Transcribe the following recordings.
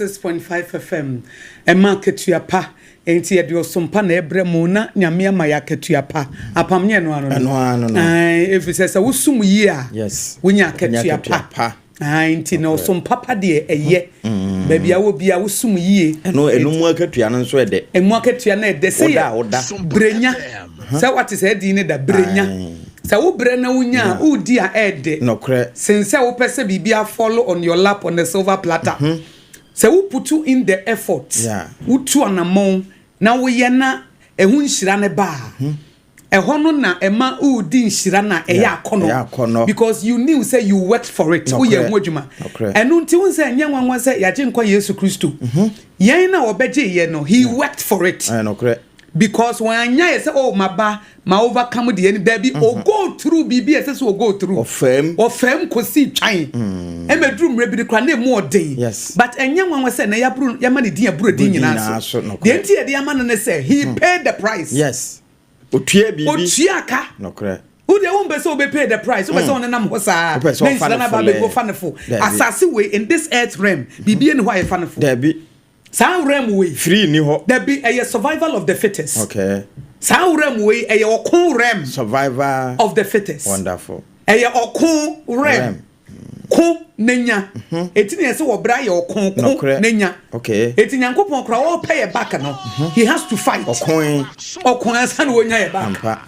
106.5 FM ɛma akatua pa. Enti yɛde ɔsom pa na ɛbrɛ mo na Nyame ama yɛ akatua pa. Apam nyɛ ɛno ano no. Ɛno ano no. Ae, ɛfiri sɛ sɛ wosom yie a, wonya akatua pa. Pa. Ae, nti na ɔsom papa deɛ ɛyɛ. Mm. Baabi a wɔ bia wosom yie. Ɛno ɛno mu akatua no nso ɛdɛ. Ɛmu akatua no ɛdɛ sɛ yɛ woda. Brenya. Sɛ wate sɛ ɛdin ne da brenya. Sɛ wo brɛ na wonya a, wodi a ɛɛdɛ. Nokorɛ. Sen sɛ wopɛ sɛ biribi afɔlo on your lap on a silver platter. Mm -hmm. Sɛ wo putu in the effort, wotu anamɔn na woyɛ na ɛho nhyira no ba a, ɛhɔ no na ɛma woredi nhyira no a ɛyɛ akɔnɔ because you knew sɛ you worked for it, woyɛ ho adwuma. Ɛno nti wohu sɛ ɛnyɛ nwanwa sɛ yɛagye nkwa Yesu Kristo. Yɛn na ɔbɛgyee yɛn no, he worked for it. Because wanya yɛ sɛ oh maba ma overcome deɛ ni dabi mm -hmm. o go through biribi a ɛsɛ sɛ o go through. Ɔfɛm. Ɔfɛm kɔsi twan. Ɛmɛ duru mmerɛ bi no koraa na emu ɔden. But ɛnyɛ nwanwa sɛ na yaburu yama ne din aburo din nyinaa so. Deɛ nti yɛde ama no ne sɛ he mm. paid the price. Yes. Otua biribi. Otua ka. Nokorɛ. Wo deɛ wompɛ sɛ wobɛ pay the price wopɛ sɛ mm. wonenam hɔ saa na nhyira no aba abɛgu fa ne fo. Asase wei in this earth realm biribi ni hɔ a yɛfa ne fo. Dabi. Saa wuram wei. Free nni hɔ. Dabi, ɛyɛ survival of the fittest. Okay. Saa wuram wei, ɛyɛ ɔko realm. Survival. Of the fittest. Wonderful. Ɛyɛ ɔko realm. Ko na nya. Mhm. Eti na yɛsɛ wɔbrɛ ayɛ ɔko, ko na nya. Okay. Eti Nyankopɔn koraa ɔrepɛ yɛ back no, mhm. he has to fight. Ɔko. Ɔko ansa na wɔnya yɛ back. Ampa.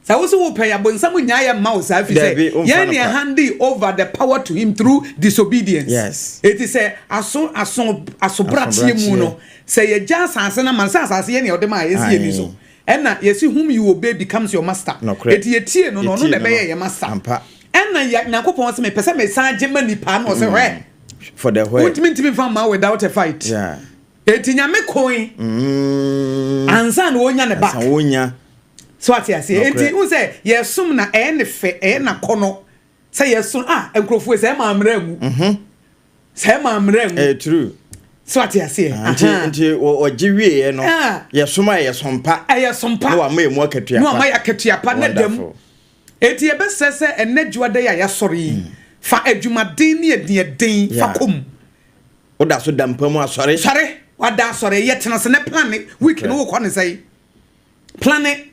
Sɛ wo so wo pɛ yɛ abonsam nyaa yɛ mma wo saa ɛfiri sɛ yɛn ne hande over the power to him through disobedience. Yes. Eti sɛ aso aso asobrateɛ mu no sɛ yɛgya asase no ama no sɛ asase yɛ nea ɔde maa yɛsi yɛni so ɛna yɛsi whom you obey becomes your master. Eti yɛtie no no ɔno na ɛbɛyɛ yɛ master. Ɛna yɛ Nyankopɔn sɛ mepɛ sɛ mesan gye ma nipa na ɔsɛ hwɛ. For the where. Wontumi ntumi nfa mma without a fight. Yeah. Eti Nyame koe. Mm. Ansa na wɔnya ne back. Ansa wɔnya. So ate aseɛ? Enti wohu sɛ yɛsom na ɛyɛ ne fɛ, ɛyɛ n'akɔnɔ sɛ yɛsom ah nkurɔfoɔ sɛ ɛma mmerɛ ngu. Mhm. Sɛ ɛma mmerɛ ngu. Ɛyɛ true. So ate aseɛ? Ah, nti nti ɔgye wieɛ no ah. yɛsom a ɛyɛ sompa. Ɛyɛ sompa. Na wama yɛ mu akatua pa. Na wama yɛ akatua pa na dam. Enti yɛbɛsrɛ sɛ ɛnɛ dwoada yi a yɛasɔre yi hmm. fa adwumaden ne adiɛden fa kɔ mu. Woda so da mpa mu asɔre. Sɔre wada asɔre yɛ tena se ne plan week no wokɔ ne sɛe. Plane.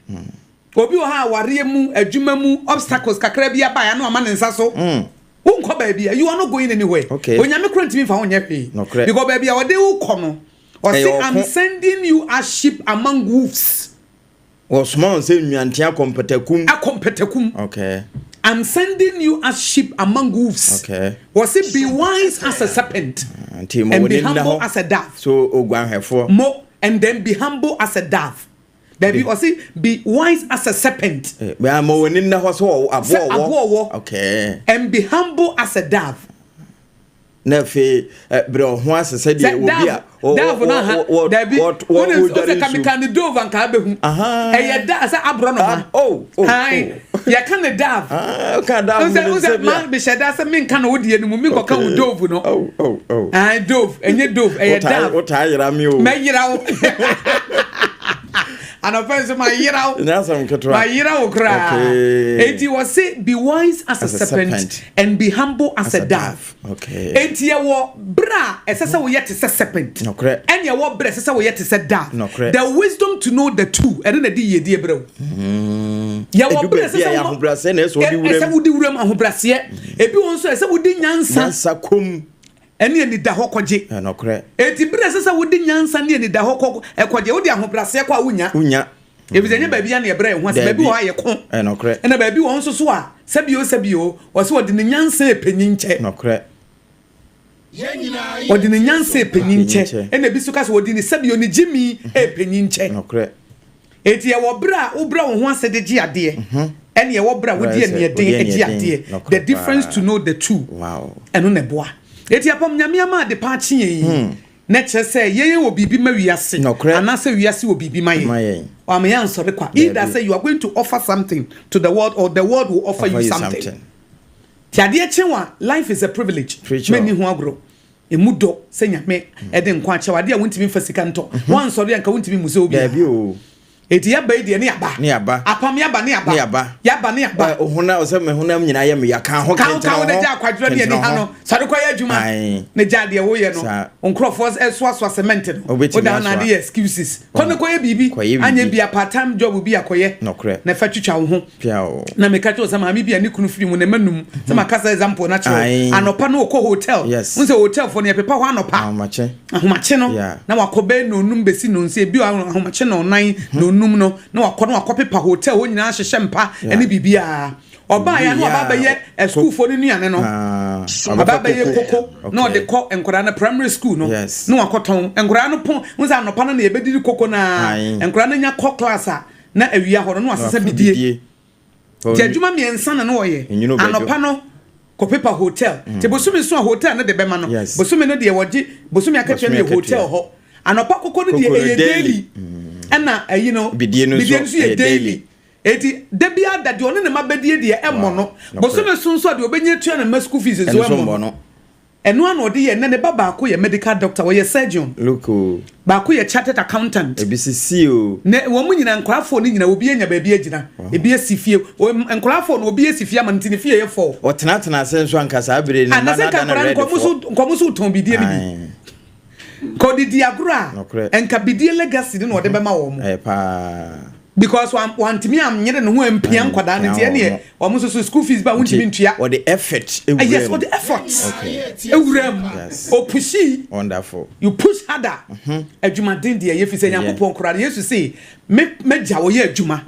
Obi wɔ hɔ a awareɛ mu, adwuma mu, obstacles kakra bi aba a na wama ne nsa so. Mm. Wonkɔ baabi a, you are not going anywhere. Okay. Onyame kora ntumi mfa wo nyɛ hwee. Nokorɛ. Because baabi a ɔde wo kɔ no, ɔse Ɛyɛ ɔko. I'm sending you as sheep among wolves. Wɔsoma wɔn sɛ nnwanten akɔ mpatakum. Akɔ mpatakum. Okay. I'm sending you as sheep among wolves. Okay. Wɔse be wise as a serpent ah, nti mo and be wɔ ne nna humble hɔ. as a dove. So oguanhwɛfoɔ. Mo and then be humble as a dove. Dabi ɔsi be wise as a serpent. Eh, bɛn ama wɔn ani nna hɔ sɛ aboɔ Sɛ aboɔ wɔ. Okay. And be humble as a dove. Na afei eh, brɛ ɔho ase sɛdeɛ obi a dove no aha dabi wone sɛ kamika ne dove anka abɛhu ɛyɛ da sɛ aborɔ no ma oh, oh, oh. yɛka ne dove ah, ka dove sɛ sɛ ma mehyɛ da sɛ menka no wodeɛ no mu menkɔka wo dove no dove ɛnyɛ dove ɛyɛ dove wotaa yera me o mɛyera wo anɔpɛ nso mayera wo nyɛ asɛm ketewa mayera wo koraa enti wɔse be wise as, as a serpent, serpent and be humble as, as a dove okay. Enti yɛwɔ berɛ a ɛsɛ sɛ woyɛ te sɛ serpent ɛne ɛwɔ berɛ ɛsɛ sɛ woyɛ te sɛ dove. The wisdom to know the two ɛno na ɛde yiedie brɛ wo. Mm. Yɛwɔ berɛ ɛsɛ sɛ ahobrɛaseɛ na ɛsɛ wode wuram ahobrɛaseɛ. Ebi wɔ nso ɛsɛ wode nyansa nyansa kom ɛne anidahɔ kɔgye. Ɛnɔkorɛ. Eti bere a ɛsɛ sɛ wode nyansa ne anidahɔ kɔ ɛkɔgye, wode ahobrɛaseɛ kɔ a wonya. Wonya. Efisɛ ɛnyɛ baabi a na yɛbrɛ yɛn ho ase, baabi wɔ hɔ a yɛko. Ɛnɔkorɛ. Ɛna baabi wɔ hɔ nso so a, sɛbio sɛbio, ɔsɛ ɔde ne nyansa epanyin kyɛ. Nɔkorɛ. Ɔde ne nyansa epanyin kyɛ. Ɛna ebi nso ka sɛ ɔde ne sɛbio ne gyimi epanyin kyɛ. Nɔkorɛ. Enti ɛwɔ berɛ a wobrɛ wo ho ase de gye adeɛ, ɛne ɛwɔ berɛ a wode aniɛden gye adeɛ. The difference to know the two, ɛno na ɛboa. Enti apam Nyame ama ade pa akye yɛn yi, na kyerɛ sɛ yɛn wɔ biribi ma wiase, anaasɛ wiase wɔ biribi ma yɛn. Wama yɛn ansɔre kwa. Either sɛ you are going to offer something to the world or the world will offer you something. Ti adeɛ kye wa, life is a privilege. Mɛnni ho agorɔ. Emu dɔ sɛ Nyame de nkwa akyɛ wo, adeɛ a wontumi mfa sika ntɔ. Woansɔre a nka wontumi mmu sɛ obiara. Daabi o. Eti yaba yi deɛ, ne yaba. Ne yaba. Apam, yaba ne yaba. Ne yaba. Yaba ne yaba. Honam sɛ me honam nyinaa yɛ me ya, ka ho. Ka ho, ka ho ne gya akwadworɔ ne ani ha no, sɔre kɔyɛ adwuma. Ne gya deɛ woyɛ no, nkurɔfoɔ ɛsoasoa cement no, woda na ade yɛ excuses. Kɔ ne kɔyɛ biribi, anyɛ bi a part time job bi akɔyɛ na fa twitwa wo ho. Na meka kyerɛ sɛ maame bi a ne kunu firi mu ne ma num sɛ maka sɛ example na kyerɛ, anɔpa no wɔkɔ hotel n sɛ hotel fo no yɛpepa hɔ anɔpa. Ahomakye. Ahomakye no na wakɔ bɛyɛ nonum bɛsi nonsia, ebi ahomakye nɔnan nonum no na wakɔ na wakɔ pepa hotel hɔ nyinaa, hyehyɛ mpa ɛne biribiara. Ɔbaa ya na ɔba bɛyɛ sukuufoɔ no nnuane no, ɔba bɛyɛ koko na ɔde kɔ nkwadaa no primary school no na wakɔtɔn. Nkwadaa no pɔn n sɛ anɔpa no na yɛbɛdidi koko na nkwadaa no nya kɔ class a, na awia hɔ no na wasesa bidie. Nti adwuma mmiɛnsa na no wɔyɛ. Anɔpa no kɔpepa hotel, nti bosome so a hotel no de bɛma no, bosome no deɛ wɔgye bosome akatua no yɛ hotel hɔ. Anɔpa koko no deɛ ɛyɛ daily, ɛna ɛyi no bidie no nso yɛ daily. Eti dabi ada deɛ ɔne ne ma bɛdie deɛ ɛmmɔ no, bosome so nso a deɛ ɔbɛnya tua ne ma school fees nso ɛmmɔ no. Ɛno ano ɔde yɛ. Ɛnɛ ne ba baako yɛ medical doctor, wɔyɛ surgeon. Look o. Baako yɛ chartered accountant. Ebi sisi o. Ne wɔn mu nyinaa, nkɔlafoɔ no nyinaa, obi anya baabi agyina, ebi asi fie. Nkɔlafoɔ no, obi asi fie ama no, nti ne fie yɛ fɔ. Ɔtenatena ase nso anka saa abere ne mma n'ada no ready fo. Nkɔmɔ so tɔn bidie no bi kɔdidi agorɔ a, nka bidie legacy no na ɔde bɛma wɔn. Ɛyɛ paa. Because wantumi anyere ne ho ampia nkwadaa no, nti ɛneɛ wɔn nso so school fees ba, wontumi ntua. Wɔde effort ewura. Yes, wɔde effort ewura mu, opush. Wonderful. You push harder. Adwumaden deɛ yɛ fi sɛ Nyankopɔn koraa, Yesu se me mɛgya wɔyɛ adwuma.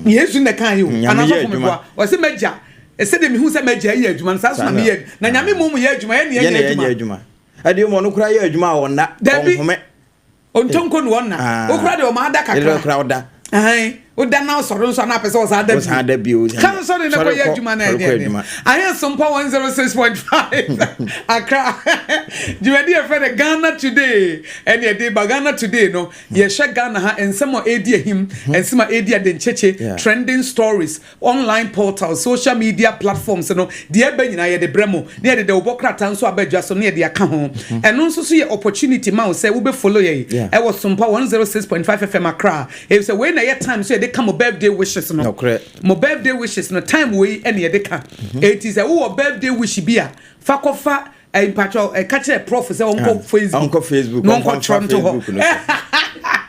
Yesu na kan yi o, anaasɔfo mi boa, ɔsɛ mɛgya sɛdeɛ mehu sɛ mɛgya yɛ adwuma no, saa so na meyɛ, na Nyame mmom yɛ adwuma, yɛ ne yɛ adwuma. Ɛdeɛ mu ɔno koraa yɛ adwuma a ɔnna. Ɔnhome. Ɔntonko no ɔnna. Wokora deɛ ɔma ada kakra. Kora ɔda. Woda na ɔsɔre nso ana apɛ sɛ ɔsan da bio. Da bio. Ka nsɔre na kɔyɛ adwuma na ɛdeɛ ayɛ. Sompa 106.5 Accra, dwumadi yɛfrɛ no Ghana Today, ɛne ɛde ba. Ghana Today no, yɛhwɛ Ghana ha nsɛm a ɛredi ahim, nsɛm a ɛredi adenkyekye, trending stories, online portals, social media platforms no deɛ ɛbɛ nyinaa yɛde brɛ mo, ne yɛde de wobɔ krataa nso aba adwa so ne yɛde aka ho. Ɛno nso so yɛ opportunity ma wo sɛ wobɛ follow yɛ ɛwɔ Sompa 106.5 FM Accra, ɛfiri sɛ wei na ɛyɛ time so yɛde ka mo birthday wishes no. Mo birthday wishes no, time wei ɛne yɛde ka. Eti sɛ wowɔ birthday wish bi a, fa kɔfa mpatwɛ ɛka kyerɛ Prof sɛ ɔnkɔ Facebook. Ɔnkɔ Facebook. Na ɔnkɔ twerɛ nto hɔ.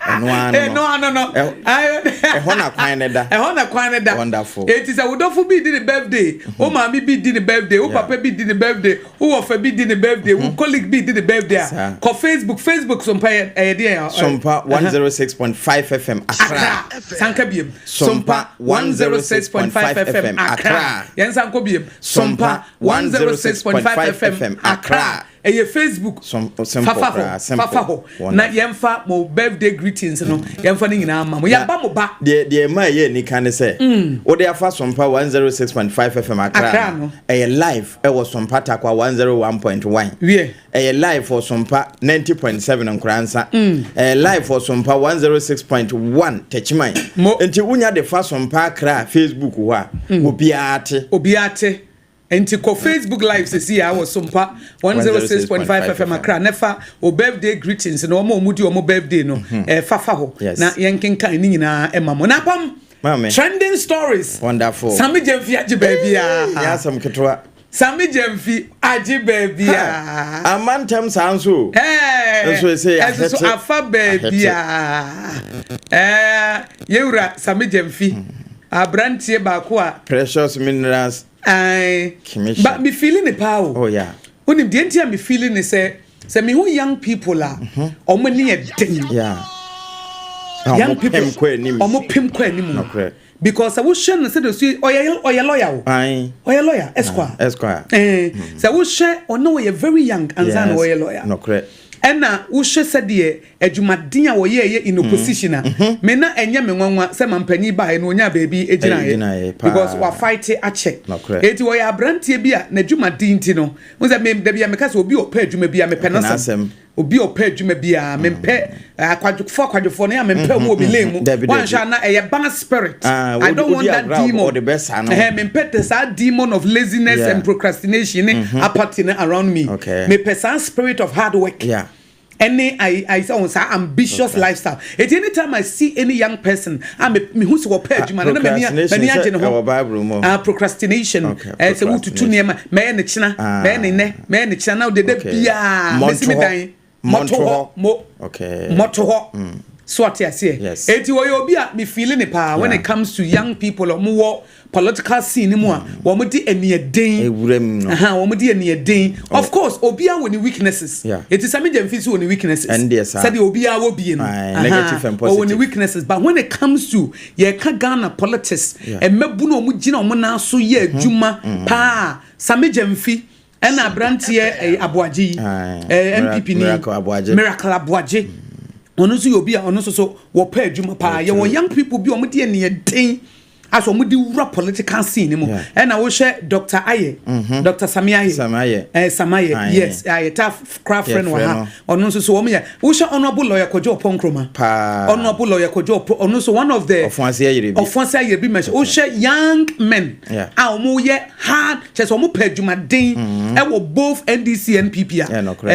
Ɛno ano no. Ɛhɔ na kwan ne da. Ɛhɔ na kwan ne da. Wonderful. Eti sɛ wodɔfo bi di ne birthday, wo maame bi di ne birthday, wo papa bi di ne birthday, wo wɔfa bi di ne birthday, wo colleague bi di ne birthday a, kɔ Facebook. Facebook Sompa yɛ ɛyɛ deɛ? Sompa 106.5 FM Accra. Sanka biem. Sompa 106.5 FM Accra. Yɛn nsa nkɔ biem. Sompa 106.5 FM Accra, ɛyɛ Facebook. Fafa hɔ, fafa hɔ na yɛmfa mo birthday greetings no, yɛmfa no nyinaa ma mo. Yɛba mo ba. Deɛ ɛma ɛyɛ anika ne sɛ wode afa Sompa 106.5 FM Accra no, ɛyɛ live ɛwɔ Sompa Takwa 101.1. Wie. Ɛyɛ live for Sompa 90.7 Nkoransa. Ɛyɛ live for Sompa 106.1 Techiman. Nti wonya de fa Sompa Accra Facebook hɔ a, obiara te. Obiara te. Nti kɔ Facebook live sisi a wɔ Sompa 106.5 FM Accra ne fa o birthday greetings na wɔn a wɔn di wɔn birthday no ɛfafa hɔ na yɛn kenkan ne nyinaa ɛma mo. Na pam trending stories. Wonderful. Sammy Gyamfi agye baabi a. Nyɛ asɛm ketewa. Sammy Gyamfi agye baabi a. Ama ntɛm saa nso. Nso ese ahete. Ɛso afa baabi a. Yɛwura Sammy Gyamfi. Aberanteɛ baako a. Precious Minerals. Ayi. Ba mi feel ne paa o. Oh yeah. Wonim deɛ nti a mi feel ne sɛ mi hu young people a, ɔmo ani yɛ den. Young people ɔmo pem kɔ anim. Because sɛ wohwɛ no sɛdeɛ osi ɔyɛ lawyer o. Ɔyɛ lawyer, esquire. Esquire. Sɛ wohwɛ ɔno, ɔyɛ very young ansa na ɔyɛ lawyer. Ɛna wohwɛ sɛdeɛ adwumaden a wɔyɛ yɛ in opposition a, me na ɛnyɛ me nwanwa sɛ mampanyin baeɛ no onya baabi gyinaeɛ, because wafight akyɛ. Eti wɔyɛ aberanteɛ bi a n'adwumaden ti no n sɛ me dabi a meka sɛ obi ɔpɛ adwuma bi a, mepɛ n'asɛm. Obi ɔpɛ adwuma bi a, mempɛ akwadwofoɔ no yɛ a, mempɛ mu obi lane mu wanhwɛ a na ɛyɛ bad spirit. I don't want that demon. Ɛhɛn, mempɛ te saa demon of laziness and procrastination ne apathy no around me. Mepɛ saa spirit of hard work. Ɛne ayi sɛ wɔn saa ambitious lifestyle. Eti anytime I see any young person a me hu sɛ wɔpɛ adwuma no, na m'ani agye ne ho. Ɛwɔ Bible mu? Ah, procrastination. Sɛ wotutu nneɛma, mɛyɛ ne kyena, mɛyɛ ne nnɛ, mɛyɛ ne kyena, na wode biaa mɛsi me dan mɔto hɔ mo mɔto hɔ so, ɔte aseɛ? Eti wɔyɛ obi a me feel ne paa when it comes to young people a wɔwɔ political scene mu a wɔn de aniɛden ewura mu no. Wɔn de aniɛden. Of course, obiara wɔ ne weaknesses. Eti Sammy Gyamfi so wɔ ne weaknesses sɛdeɛ obiara wɔ bie no. Negative and positive. Ɔwɔ ne weaknesses, but when it comes to yɛka Ghana politics, mmɛbu na wɔn gyina wɔn nan so yɛ adwuma paa, Sammy Gyamfi ɛna aberanteɛ ɛyɛ Aboagye yi, NPP ni. Miracle Aboagye. Miracle Aboagye, ɔno nso yɛ obi a ɔno nso so wɔpɛ adwuma paa. Yɛwɔ young people bi a wɔn de aniɛden asɛ wɔn de wura political scene mu. Ɛna wohwɛ Dr Aye, Dr Sami Aye. Sami Aye. Sami Aye, yes, ayɛ ta kora frɛ no wɔ ha. Ɔno nso so wɔn yɛ. Wohwɛ Honourable Lawyer Kojo Oppong Nkrumah paa. Honourable Lawyer Kojo Oppong, ɔno nso one of the Ɔfɔnse ayere bi. Ɔfɔnse ayere bi mɛhyɛ. Wohwɛ young men a wɔn yɛ hard, kyerɛ sɛ wɔn pɛ adwumaden ɛwɔ both NDC, NPP a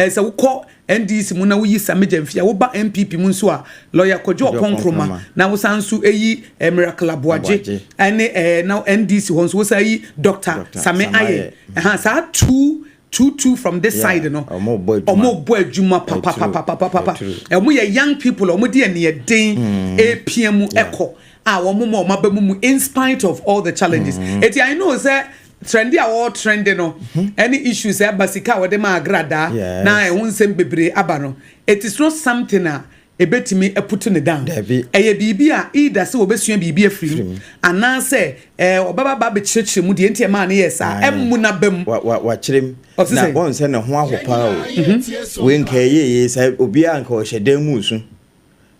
sɛ wokɔ NDC mu na woyi Sammy Gyamfi a, woba NPP mu nso a, Lawyer Kojo Oppong Nkrumah, na wosan nso eyi Miracle Aboagye, ɛne na NDC hɔ nso wosan yi Dr Sami Aye. Ɛhan saa two two two from this side no, ɔmo bɔ adwuma. Ɔmo bɔ adwuma papapapapapa. Ɔmo yɛ young people, ɔmo de ɛnìyɛden epia mu ɛkɔ a wɔn mu a wɔn aba mu in spite of all the challenges. Eti I know sɛ trendy a wɔwɔ trendy no, ɛne issues ɛba, sika a wɔde ma Agradaa na ɛho nsɛm bebree aba no, it is not something a ebetumi put ne down. Ɛyɛ biribi a either sɛ wɔbɛsua biribi afiri mu anaasɛ ɔbɛba ba abɛkyerɛkyerɛ mu deɛ nti ɛmaa ne yɛ saa ɛmmu n'aba mu. Wakyerɛ mu na wɔn sɛ ne ho aho paa o. Wei nka ɛyɛ yie sɛ obiara nka ɔhyɛ dan mu su,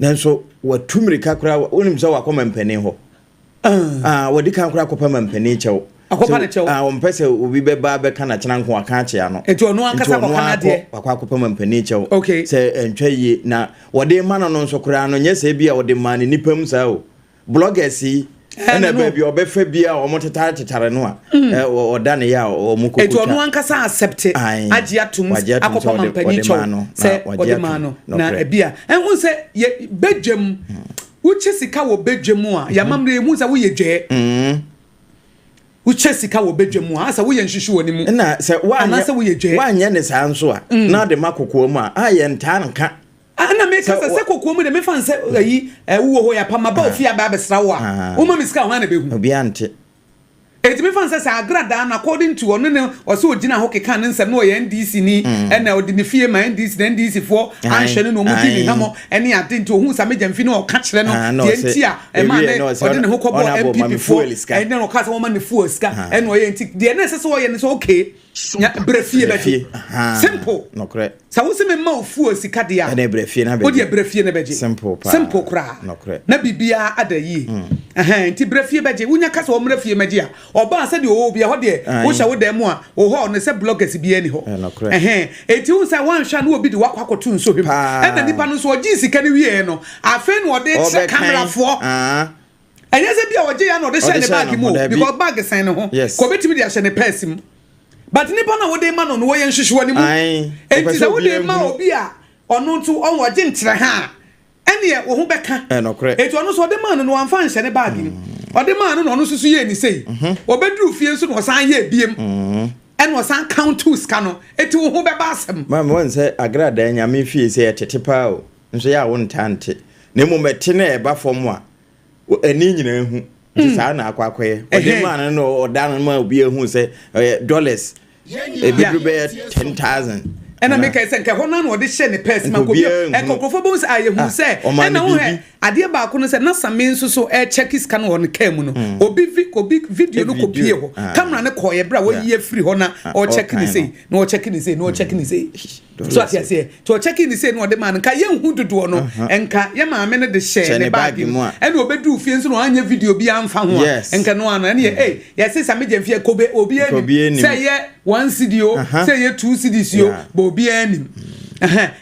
nanso watu mmirika koraa. Wonim sɛ wakɔ mampanin hɔ, wɔde kan koraa akɔpa mampanin kyɛw. Akɔpa ne kyɛw. Wɔmpɛ sɛ obi bɛba bɛka n'akyena nko aka akyea no. Nti ɔno ankasa kɔka n'adeɛ. Wakɔ akɔpa mampanin kyɛw sɛ ɛntwa yie na wɔde ma no nso koraa no, nyɛ sɛ bi a wɔde ma ne nipa mu saa o. Bloggers yi ɛna baabi a ɔbɛfa bi a wɔn tetare tetare no a ɔda ne yɛ a wɔn koko. Nti ɔno ankasa accept, agye atum, akɔpa mampanin kyɛw sɛ ɔde ma no. Na ebi a ɛho sɛ yɛ bɛdwam, wokyɛ sika wɔ bɛdwam a, yɛamammerɛ emu sɛ woyɛ dwɛɛ. Wokyɛ sika wɔ bɛdwa mu a, asɛ woyɛ nhwehwɛ wɔ ne mu. Na sɛ woanyɛ, woyɛ dwɛ. Woanyɛ ne saa nso a, na de ma kokoa mu a, ayɛ ntaa nka. Ɛna meka sɛ kokoa mu de mefa nsɛ ayi wowɔ hɔ yɛ apam aba ofie aba abɛsra wo a, woma me sika, hwan na bɛhu? Obiara nte. Eti mefa nsɛ sɛ Agradaa no, according to ɔno ne ɔsɛ ogyina hɔ keka ne nsɛm na ɔyɛ NDC ni, ɛna ɔde ne fie ma NDC na NDC foɔ anhwɛ no na ɔmo di ne hamɔ ɛne ade, nti ohun Sammy Gyamfi ne ɔka kyerɛ no deɛ nti a ɛma ne ɔde ne ho kɔbɔ NPP foɔ, ɛne ɔka sɛ wɔma ne fuel sika, ɛna ɔyɛ. Nti deɛ ne ɛsɛ sɛ ɔyɛ ne sɛ okay, brɛ fie bɛgye, simple. Sɛ wosi mi ma o fuel sika deɛ a, ɛna brɛ fie na bɛgye. O deɛ brɛ fie na bɛgye. Simple paa. Simple koraa na biribiara ada yie. Nti brɛ fie bɛgye. Wonya kasa wɔn mmerɛ fie mɛgye a, ɔbaa sɛdeɛ ɔwɔ bi ɛhɔ deɛ, wohyɛ wo dan mu a, wɔ hɔ ɔno sɛ bloggers bi ani hɔ. Eti wo sɛ wanhwɛ a, na obi de wakɔ akɔto nsuo hwɛ mu. Ɛna nipa no nso ɔgye sika no wie no, afei na ɔde kyerɛ camerafoɔ. Ɛnyɛ sɛ bi a ɔgye ya na ɔde hyɛ ne bag mu o, because bag sɛn ne ho kò, obetumi de ahyɛ ne purse mu, but nipa na wode ma no wɔyɛ nhwehwɛ ne mu. Eti sɛ wode ma obi a, ɔno nso ɔwɔ ɔgye nkyerɛ ha a, ɛneɛ wo ho bɛka. Eti ɔno nso ɔde maa no no, wamfa nhyɛ ne bag mu. Ɔde maa no na ɔno nso so yɛ ne sei, ɔbɛduru fie nso na ɔsan yɛ ebiem, ɛna ɔsan count sika no. Eti wo ho bɛba asɛm. Maame, wɔn sɛ Agradaa Nyame fie sɛ yɛtete paa o, nso yɛ a wɔntaa nte, na mmom ɛte na ɛba fam a, ani nyinaa hu. Nti saa na akɔ akɔyɛ ɔde maa no na ɔda no ma obi ehu sɛ ɛyɛ dollars ebi bɛyɛ 10,000. Ɛna meka sɛ nka ɛhɔ no na ɔde hyɛ ne purse ma nkobi nkurɔfoɔ bɛhu sɛ ayɛ hu sɛ ɛna wo hɛ adeɛ baako no sɛ na Sammy nso so ɛkyɛki sika no wɔ ne kaa mu no, obi vi obi video no kɔpie hɔ, camera no kɔɔ yɛ berɛ a wɔyi afiri hɔ na ɔkyɛki ne sei na ɔkyɛki ne sei na ɔkyɛki ne sei so, ate aseɛ? Nti ɔkyɛki ne sei na ɔde maa no, nka yɛnhu dodoɔ no, nka yɛ maame no de hyɛ ne bag mu, ɛna ɔbɛduru fie nso na ɔanyɛ video bi amfa ho a, nka no ano ɛne yɛ ei yɛse Sammy Gyamfi kobe obi anim sɛ yɛ 1 cedi o, sɛ yɛ 2 cedis o, bɛ obiara anim.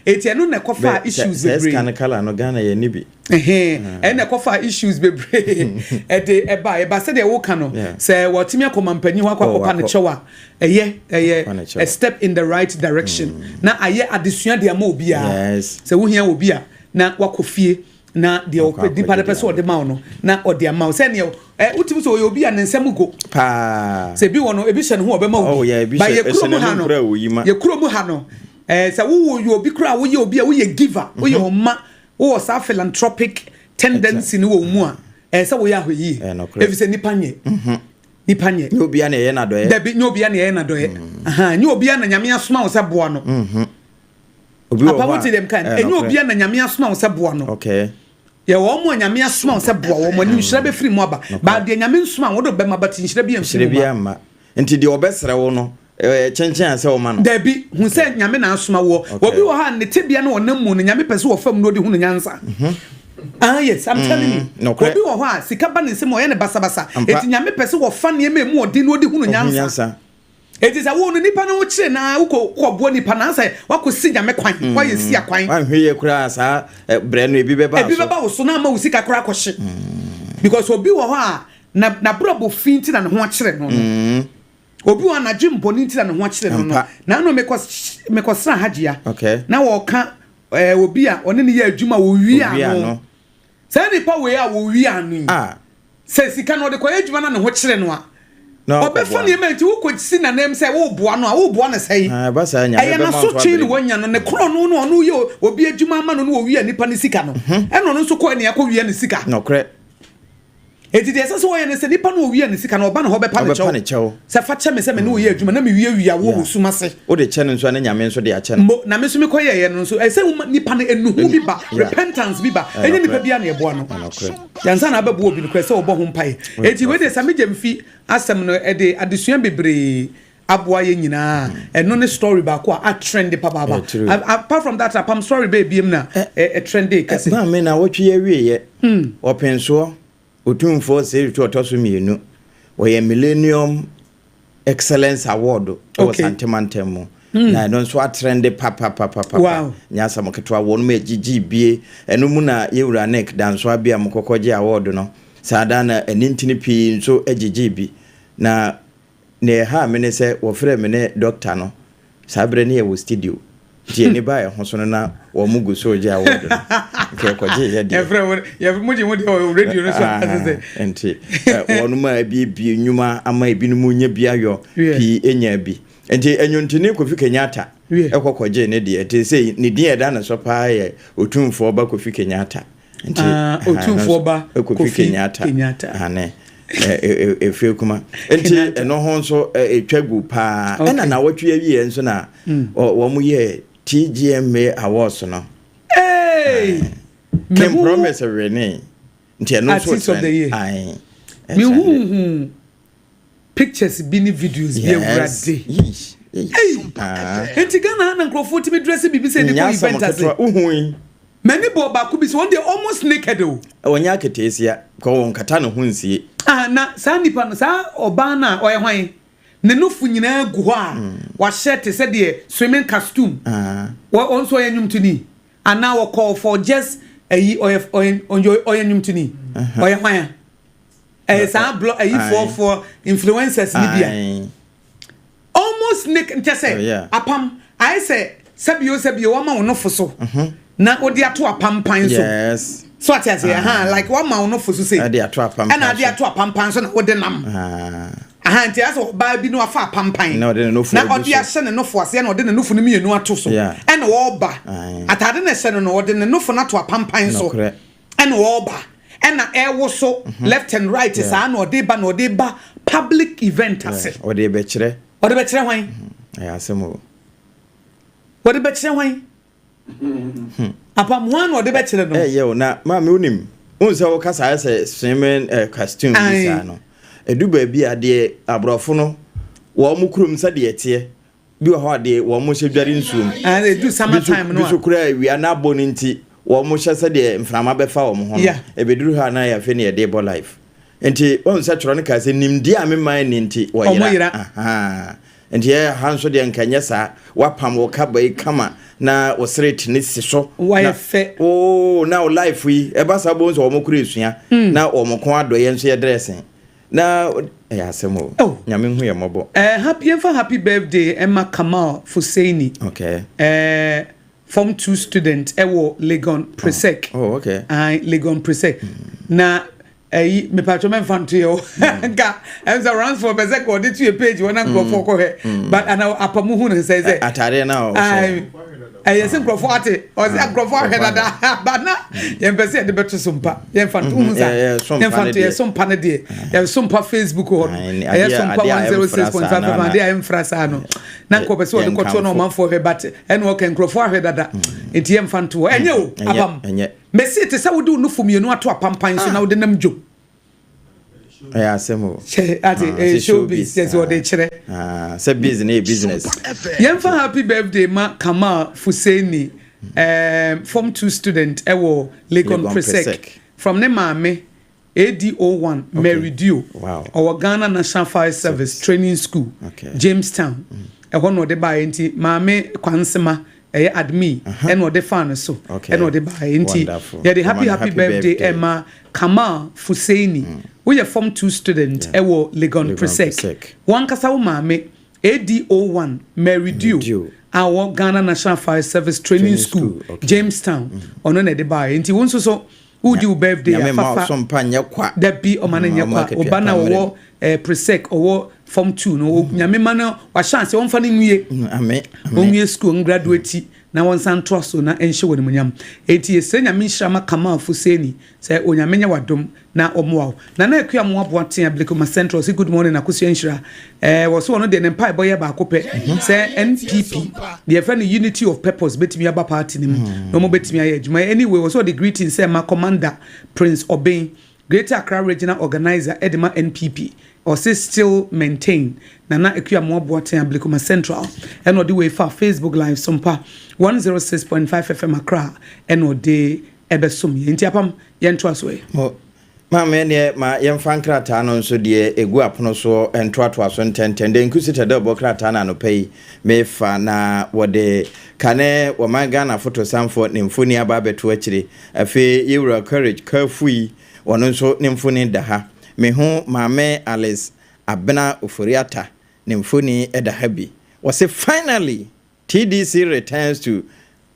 Eti ɛno na ɛkɔfa issues bebree. Sɛ scan colour no, Ghana yɛ ni bi. Ɛna ɛkɔfa issues bebree ɛde ɛba ɛba sɛdeɛ wɔka no sɛ wɔtumi akɔ mampanyin hɔ akɔpa ne kyɛw a, ɛyɛ a step in the right direction na ayɛ adesua de ama obiara sɛ wohia obi a, na wakɔ fie na deɛ ɔpɛ nipa de pɛ sɛ ɔde ma wo no na ɔde ama wo. Sɛneɛ ɛ wotumi sɛ ɔyɛ obi a ne nsɛm go paa. Sɛ ebi wɔ no, ebi hyɛ ne ho, ɔbɛma wo bi ba. Yɛ kurom ha no, yɛ kurom ha no, sɛ wowɔ yɛ obi koraa, woyɛ obi a woyɛ giver, woyɛ ɔma, wowɔ saa philanthropic tendency no wɔ mu a, ɛɛ sɛ woyɛ ahɔ yie, efi sɛ nipa nyɛ nipa nyɛ. Nye obiara na ɛyɛ n'adɔyɛ. Dabi, nye obiara na ɛyɛ n'adɔyɛ. Nye obiara na Nyame asoma wo sɛ boa no. Obi wɔ hɔ a apawo ti dɛm kan, enye obiara na Nyame asoma wo sɛ boa no. Yɛ wɔn mu a Nyame asoma wo sɛ boa wɔn ani, nhyira bɛfiri mu aba. Baadeɛ Nyame nsoma wo de bɛma, but nhyira bi amfiri mu ma. Nti deɛ ɔbɛsrɛ wo no, kyɛnkyɛn a sɛ ɔma no. Dabi, hu sɛ Nyame na asoma woɔ. Obi wɔ ha, ne tebea no ɔnam mu no, Nyame pɛ sɛ wɔfam no, ɔde hu no nyansa. Ah yes, I'm telling you. Obi wɔ hɔ a sika ba ne nsam, ɔyɛ ne basabasa, eti Nyame pɛ sɛ wɔfa nneɛma emu ɔden na ɔde hu no nyansa. Eti sɛ wo no nipa no kyerɛ na wokɔ kɔboa nipa na sɛ wakɔ si Nyame kwan, wayɛ si akwan. Wanhwɛ yie koraa, saa brɛ no ebi bɛba. Ebi bɛba wo so na ama wo sika koraa akɔhye, because obi wɔ hɔ a na n'abrabɔ fi nti na ne ho akyerɛ no. Obi wɔ anadwe mbɔne nti na ne ho akyerɛ no. Na ano mekɔ sra Hagyia na wɔka obi a ɔne ne yɛ adwuma, wɔwie ano. Saa nipa wei a wɔwie ano yi, sɛ sika no ɔde kɔyɛ adwuma na ne ho kyerɛ no a, ɔbɛfa nneɛma. Nti wokɔ si nanem sɛ woboa no a, woboa no sɛe. Ɛyɛ n'asotwe ne wanya no ne korɔ no no. Ɔno yɛ obi adwuma ama no no, wɔwia nipa ne sika no, ɛna ɔno nso kɔɛ ne akɔwia ne sika. Eti deɛ ɛsɛ sɛ wɔyɛ no sɛ nipa no owia ne sika no, ɔba ne hɔ bɛpa ne kyɛw sɛ fa kyɛ me sɛ me ne woyɛ adwuma na mewie wia wo wɔ sum ase. Wode kyɛ no nso a, ne Nyame nso de akyɛ no. Mbo na me nso mekɔ yɛyɛ no nso, ɛsɛ nipa no enuhu bi ba, repentance bi ba. Ɛnyɛ nipa bi a na ɛboa no yansa na abɛboa obi no korɛ sɛ ɔbɔ ho mpaeɛ. Eti wei deɛ, Sammy Gyamfi asɛm no, ɛde adesua bebree aboa yɛ nyinaa. Ɛno ne story baako a atrend papaapa. Apart from that, apam story bɛɛ biem na ɛtrend kɛse. Maame, na wɔtwe yɛ wieɛ, ɔpensoɔ Otumfoɔ Sɛritu ɔtɔ so mmienu, wɔyɛ Millennium Excellence Award wɔ Santemantam mu, na ɛno nso atrend papapapapa. Nyɛ asɛm ketewa. Wɔn mu agyigye bie ɛno mu na yɛwura Nick Danso Abia mu kɔkɔ gye award no saa da na ɛne ntini pii nso agyigye bi. Na nea ɛha me ne sɛ wɔfrɛ me ne doctor no saa berɛ ne yɛwɔ studio, nti yɛni ba ɛho so no na wɔn mu gu so gye award no, nka yɛkɔgye yɛ deɛ. Yɛfrɛ wo, mo gye mo deɛ wɔ radio no so asese. Nti wɔn mu a ebiebie nnwuma ama ebinom nya bi ayɔ pii enya bi. Nti ɛnwontoni Kofi Kenyatta ɛkɔ kɔgye ne deɛ, nti sɛ ne din ɛda ne so paa yɛ Otumfoɔ Ba Kofi Kenyatta. Nti Otumfoɔ Ba Kofi Kenyatta ane efie kuma. Nti ɛno ho nso etwa gu paa. Ɛna na wɔtwe awie nso na wɔn yɛ TGMA Awards no. King Promise wene, nti ɛno nso Artist of the Year. Mehuhu pictures bi ne videos bi, Awurade. Nti Ghana na nkurɔfoɔ tumi dress biribi sɛ de kɔ event ase. Wohui. M'ani bɔ baako bi sɛ wɔn deɛ, almost naked o. Wɔnyɛ aketeesia kɔ, wɔn kata ne ho nsie. Ah, na saa nipa no, saa ɔbaa no a ɔyɛ hwan, ne nofo nyinaa gu hɔ a wahyɛ te sɛ deɛ swimming costume. Wɔn nso ɔyɛ nnwomtoni anaa wɔkɔɔ for just ɛyi, ɔyɛ nnwomtoni, ɔyɛ hwan a ɛyɛ saa blog ɛyi foɔfoɔ influencers ni bi a almost naked, nkyɛ sɛ apam ayɛ sɛ sɛbio sɛbio wɔma wo nofo so na wode ato apampan so. So ate ase ha, like wɔma wo nofo so sei ɛde ato apampan. Ɛna ade ato apampan so na wode nam aha. Nti asɛ ɔbaa bi no afa apampan na ɔde ne nofo na ɔde ahyɛ ne nofo ase, ɛna ɔde ne nofo no mmienu ato so, ɛna ɔreba. Ataade na ɛhyɛ no, ɔde ne nofo no ato apampan so, ɛna ɔreba, ɛna ɛwo so left and right saa na ɔde ba, na ɔde ba public event ase. Ɔde bɛkyerɛ. Ɔde bɛkyerɛ hwan? Ɛyɛ asɛm o. Wɔde bɛkyerɛ hwan? Apam, hwan na ɔde bɛkyerɛ no? Ɛyɛ o. Na maame, wonim wohu sɛ woka saa sɛ swimming costume bi saa no, ɛdu baabi a deɛ aborɔfo no wɔn mo kurom sɛdeɛ ɛteɛ bi wɔ hɔ a, deɛ wɔn mo hyɛ dware nsuom. Ɛdu summer time no bi so koraa, awia na abɔ no, nti wɔn mo hyɛ sɛdeɛ mframa bɛfa wɔn ho no. Ɛbɛduru hɔ a, na yɛafei ne yɛde bɔ life. Nti wɔn sɛ twerɛ no kaa sɛ nimdeɛ a mema ni nti wɔyera. Nti yɛ ha nso deɛ nka nyɛ saa. Wapam wo kaba yi kama na wo sere tene si so. Wayɛ fɛ. Oo, na wo life yi ɛba saa bɔ nso wɔn koro esua na wɔn kɔn adɔ yɛn nso yɛ dressing na ɛyɛ asɛm o. Oh. Nyame hu yɛ mmɔbɔ. Happy, yɛmfa happy birthday ɛma Kamal Fuseini. Form 2 student ɛwɔ Legon Presec. Aye, Legon Presec. Na ɛyi mepatwɛ mɛmfa nto yɛ o, nka ɛm sɛ Ransford pɛ sɛ ka ɔde to yɛ page hɔ na nkurɔfoɔ kɔhwɛ, but ana apamu hu no sɛ Atadeɛ na ɔhyɛ. Ɛyɛ sɛ nkurɔfoɔ ate ɔsɛ nkurɔfoɔ ahwɛ dada, but na yɛmpɛ sɛ yɛde bɛto so mpa, yɛmfa nto hu sa. Yɛ so mpa yɛmfa ne nto yɛ deɛ. So mpa no deɛ, yɛ so mpa Facebook hɔ no. Aye, ɛyɛ adeɛ so mpa adeɛ a ɛmfra 106.5 saa na FM, adeɛ a ɛmfra saa no na nkɔpɛ sɛ ɔde kɔtoɔ na yɛnkamfo. Ɔmanfoɔ hwɛ, but ɛne ɔka nkurɔfoɔ ahwɛ dada nti yɛmfa nto hɔ, ɛnyɛ o. Ɛnyɛ, Apam ɛnyɛ. mɛsi te sɛ wode wo nufu mmienu ato apampan so na wode nam dwom. Ɛyɛ asɛm o. Hyɛ ate. Ah, Ɛyɛ sɛ showbiz, kyɛ sɛ ɔde kyerɛ. Ah, sɛ biz ne yɛ business. Yɛmfa happy birthday ma Kamal Fuseini, form 2 student ɛwɔ Legon Legon Presec, Presec. From ne maame ADO1 Mary Dio. Ɔwɔ Ghana National Fire Service Training School, Jamestown ɛhɔ na ɔde baeɛ, nti maame Kwansema ɛyɛ admin ɛna ɔde fa no so ɛna ɔde baeɛ, nti Wonderful. yɛde happy Ɔma no happy happy birthday birthday. ɛma Kamal Fuseini, woyɛ form 2 student ɛwɔ Legon Legon Presec. Presec. Wankasa wo maame ADO1 Mary Dio Dio. a ɔwɔ Ghana National Fire Service Training Training School, School, okay. Jamestown, ɔno na ɛde baeɛ, nti wo nso so wodi wo birthday Nyame ma afafa so mpa nyɛ kwa. Dabi, ɔma no nyɛ Ɔma kwa. akatua Ɔba na pa mmerɛ. ɔwɔ Presec, ɔwɔ form 2 no, Nyame ma no wahyɛ ase, ɔmfa no nwie. Ame ame. Ɔnwie school, ngraduate na wɔnsan ntoa so na ɛnhyɛ wɔ animuonyam. Enti yɛsrɛ Nyame nhyira ma Kamal Fuseni sɛ Onyame nyɛ wadom na ɔmmoa wo. Nana Akua mo aboaten Ablekuma Central sɛ good morning, Akosua nhyira. Wɔ so ɔno deɛ ne mpaebɔ yɛ baako pɛ sɛ NPP deɛ yɛfrɛ no unity of purpose bɛtumi aba party no mu na ɔmo bɛtumi ayɛ adwuma. Anyway, wɔ so ɔde greeting sɛ ma Commander Prince Obeng, Greater Accra Regional Organizer ɛde ma NPP. Ɔse still maintain. Nana Akua mo aboaten Ablekuma Central ɛna ɔde wei fa Facebook Live Sompa 106.5 FM Accra ɛna ɔde ɛbɛsom yɛn, nti apam yɛntoa so ɛ. Mo maame neɛ ma yɛmfa nkrataa no nso deɛ ɛgu apono soɔ ntoatoa so ntɛntɛn de nkusi tɛdɛ bɔ krataa no anɔpa yi mefa na wɔde kane wɔman Ghana fotosanfoɔ ne mfoni aba abɛto akyire. Afei yɛwura Courage Kafu yi, ɔno nso ne mfoni da ha. Meho maame Alice Abena Oforiata ne mfoni da ha bi. Wɔse finally TDC returns to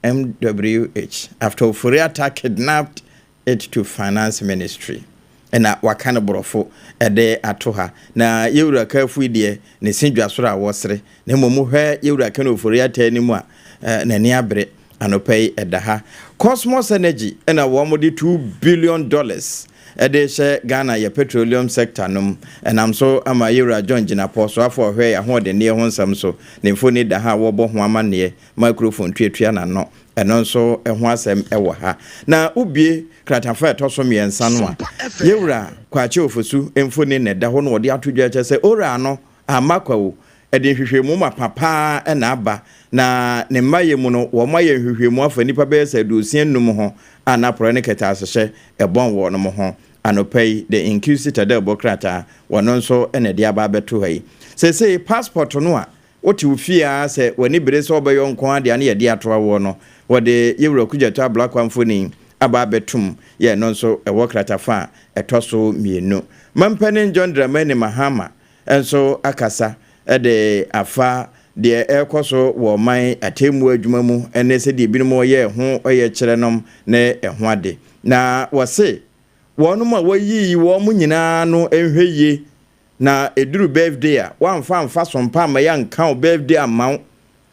MWH after Oforiata kidnapped it to finance ministry. Ɛna waka no borɔfo ɛde ato ha na yɛwura Kafu yi deɛ ne se dwa soro a wɔsere, na mmom hwɛ yɛwura ka no Oforiata anim a n'ani abere. Anɔpa yi ɛda ha Cosmos Energy ɛna wɔn de $2 billion ɛde hyɛ Ghana yɛ petroleum sector nom, ɛnam so ama yɛwura John Jinapor soafo a ɔhwɛ yɛ ahoɔdenneɛ ho nsɛm so ne mfoni da ha a wɔbɔ ho amanneɛ, microphone tuatua n'ano. Ɛno nso ɛho asɛm ɛwɔ ha. Na wobie kratafa a ɛtɔ so mmiɛnsa no a, yɛwura Kwakye Ofosu mfoni na ɛda hɔ no, wɔde ato dwa kyerɛ sɛ owura no ama kwawo ɛde nhwehwɛmu ma papaa ɛna aba na ne mma yɛ mu no, wɔn ayɛ nhwehwɛmu afa nnipa bɛyɛ sɛ 55 ho a n'aporɔ ne kɛtɛ ɛbɔn wɔ no ho. Anɔpa yi The Inquisitor dɛ ɛbɔ krataa, wɔno nso ɛna ɛde aba abɛto ha yi. Seesei passport no a wote wo fie a sɛ w'ani bere sɛ wobɛyɔ nko adeɛ ne yɛde ato awoɔ no, wɔde yɛwura Okudzeto Ablakwa mfoni aba abɛtum yɛ no nso ɛwɔ kratafa a ɛtɔ so mmienu. Mampanin John Dramani Mahama nso akasa ɛde afa deɛ ɛrekɔ so wɔ ɔman atemmu adwuma mu ne sɛdeɛ ebinom wɔyɛ ho ɔyɛ kyerɛ nom ne ɛho ade, na wɔse wɔnom a wɔyiyi wɔn nyinaa no nhwɛ yie na ɛduru birthday a wɔamfa amfa so mpa ama yɛanka wo birthday ama wo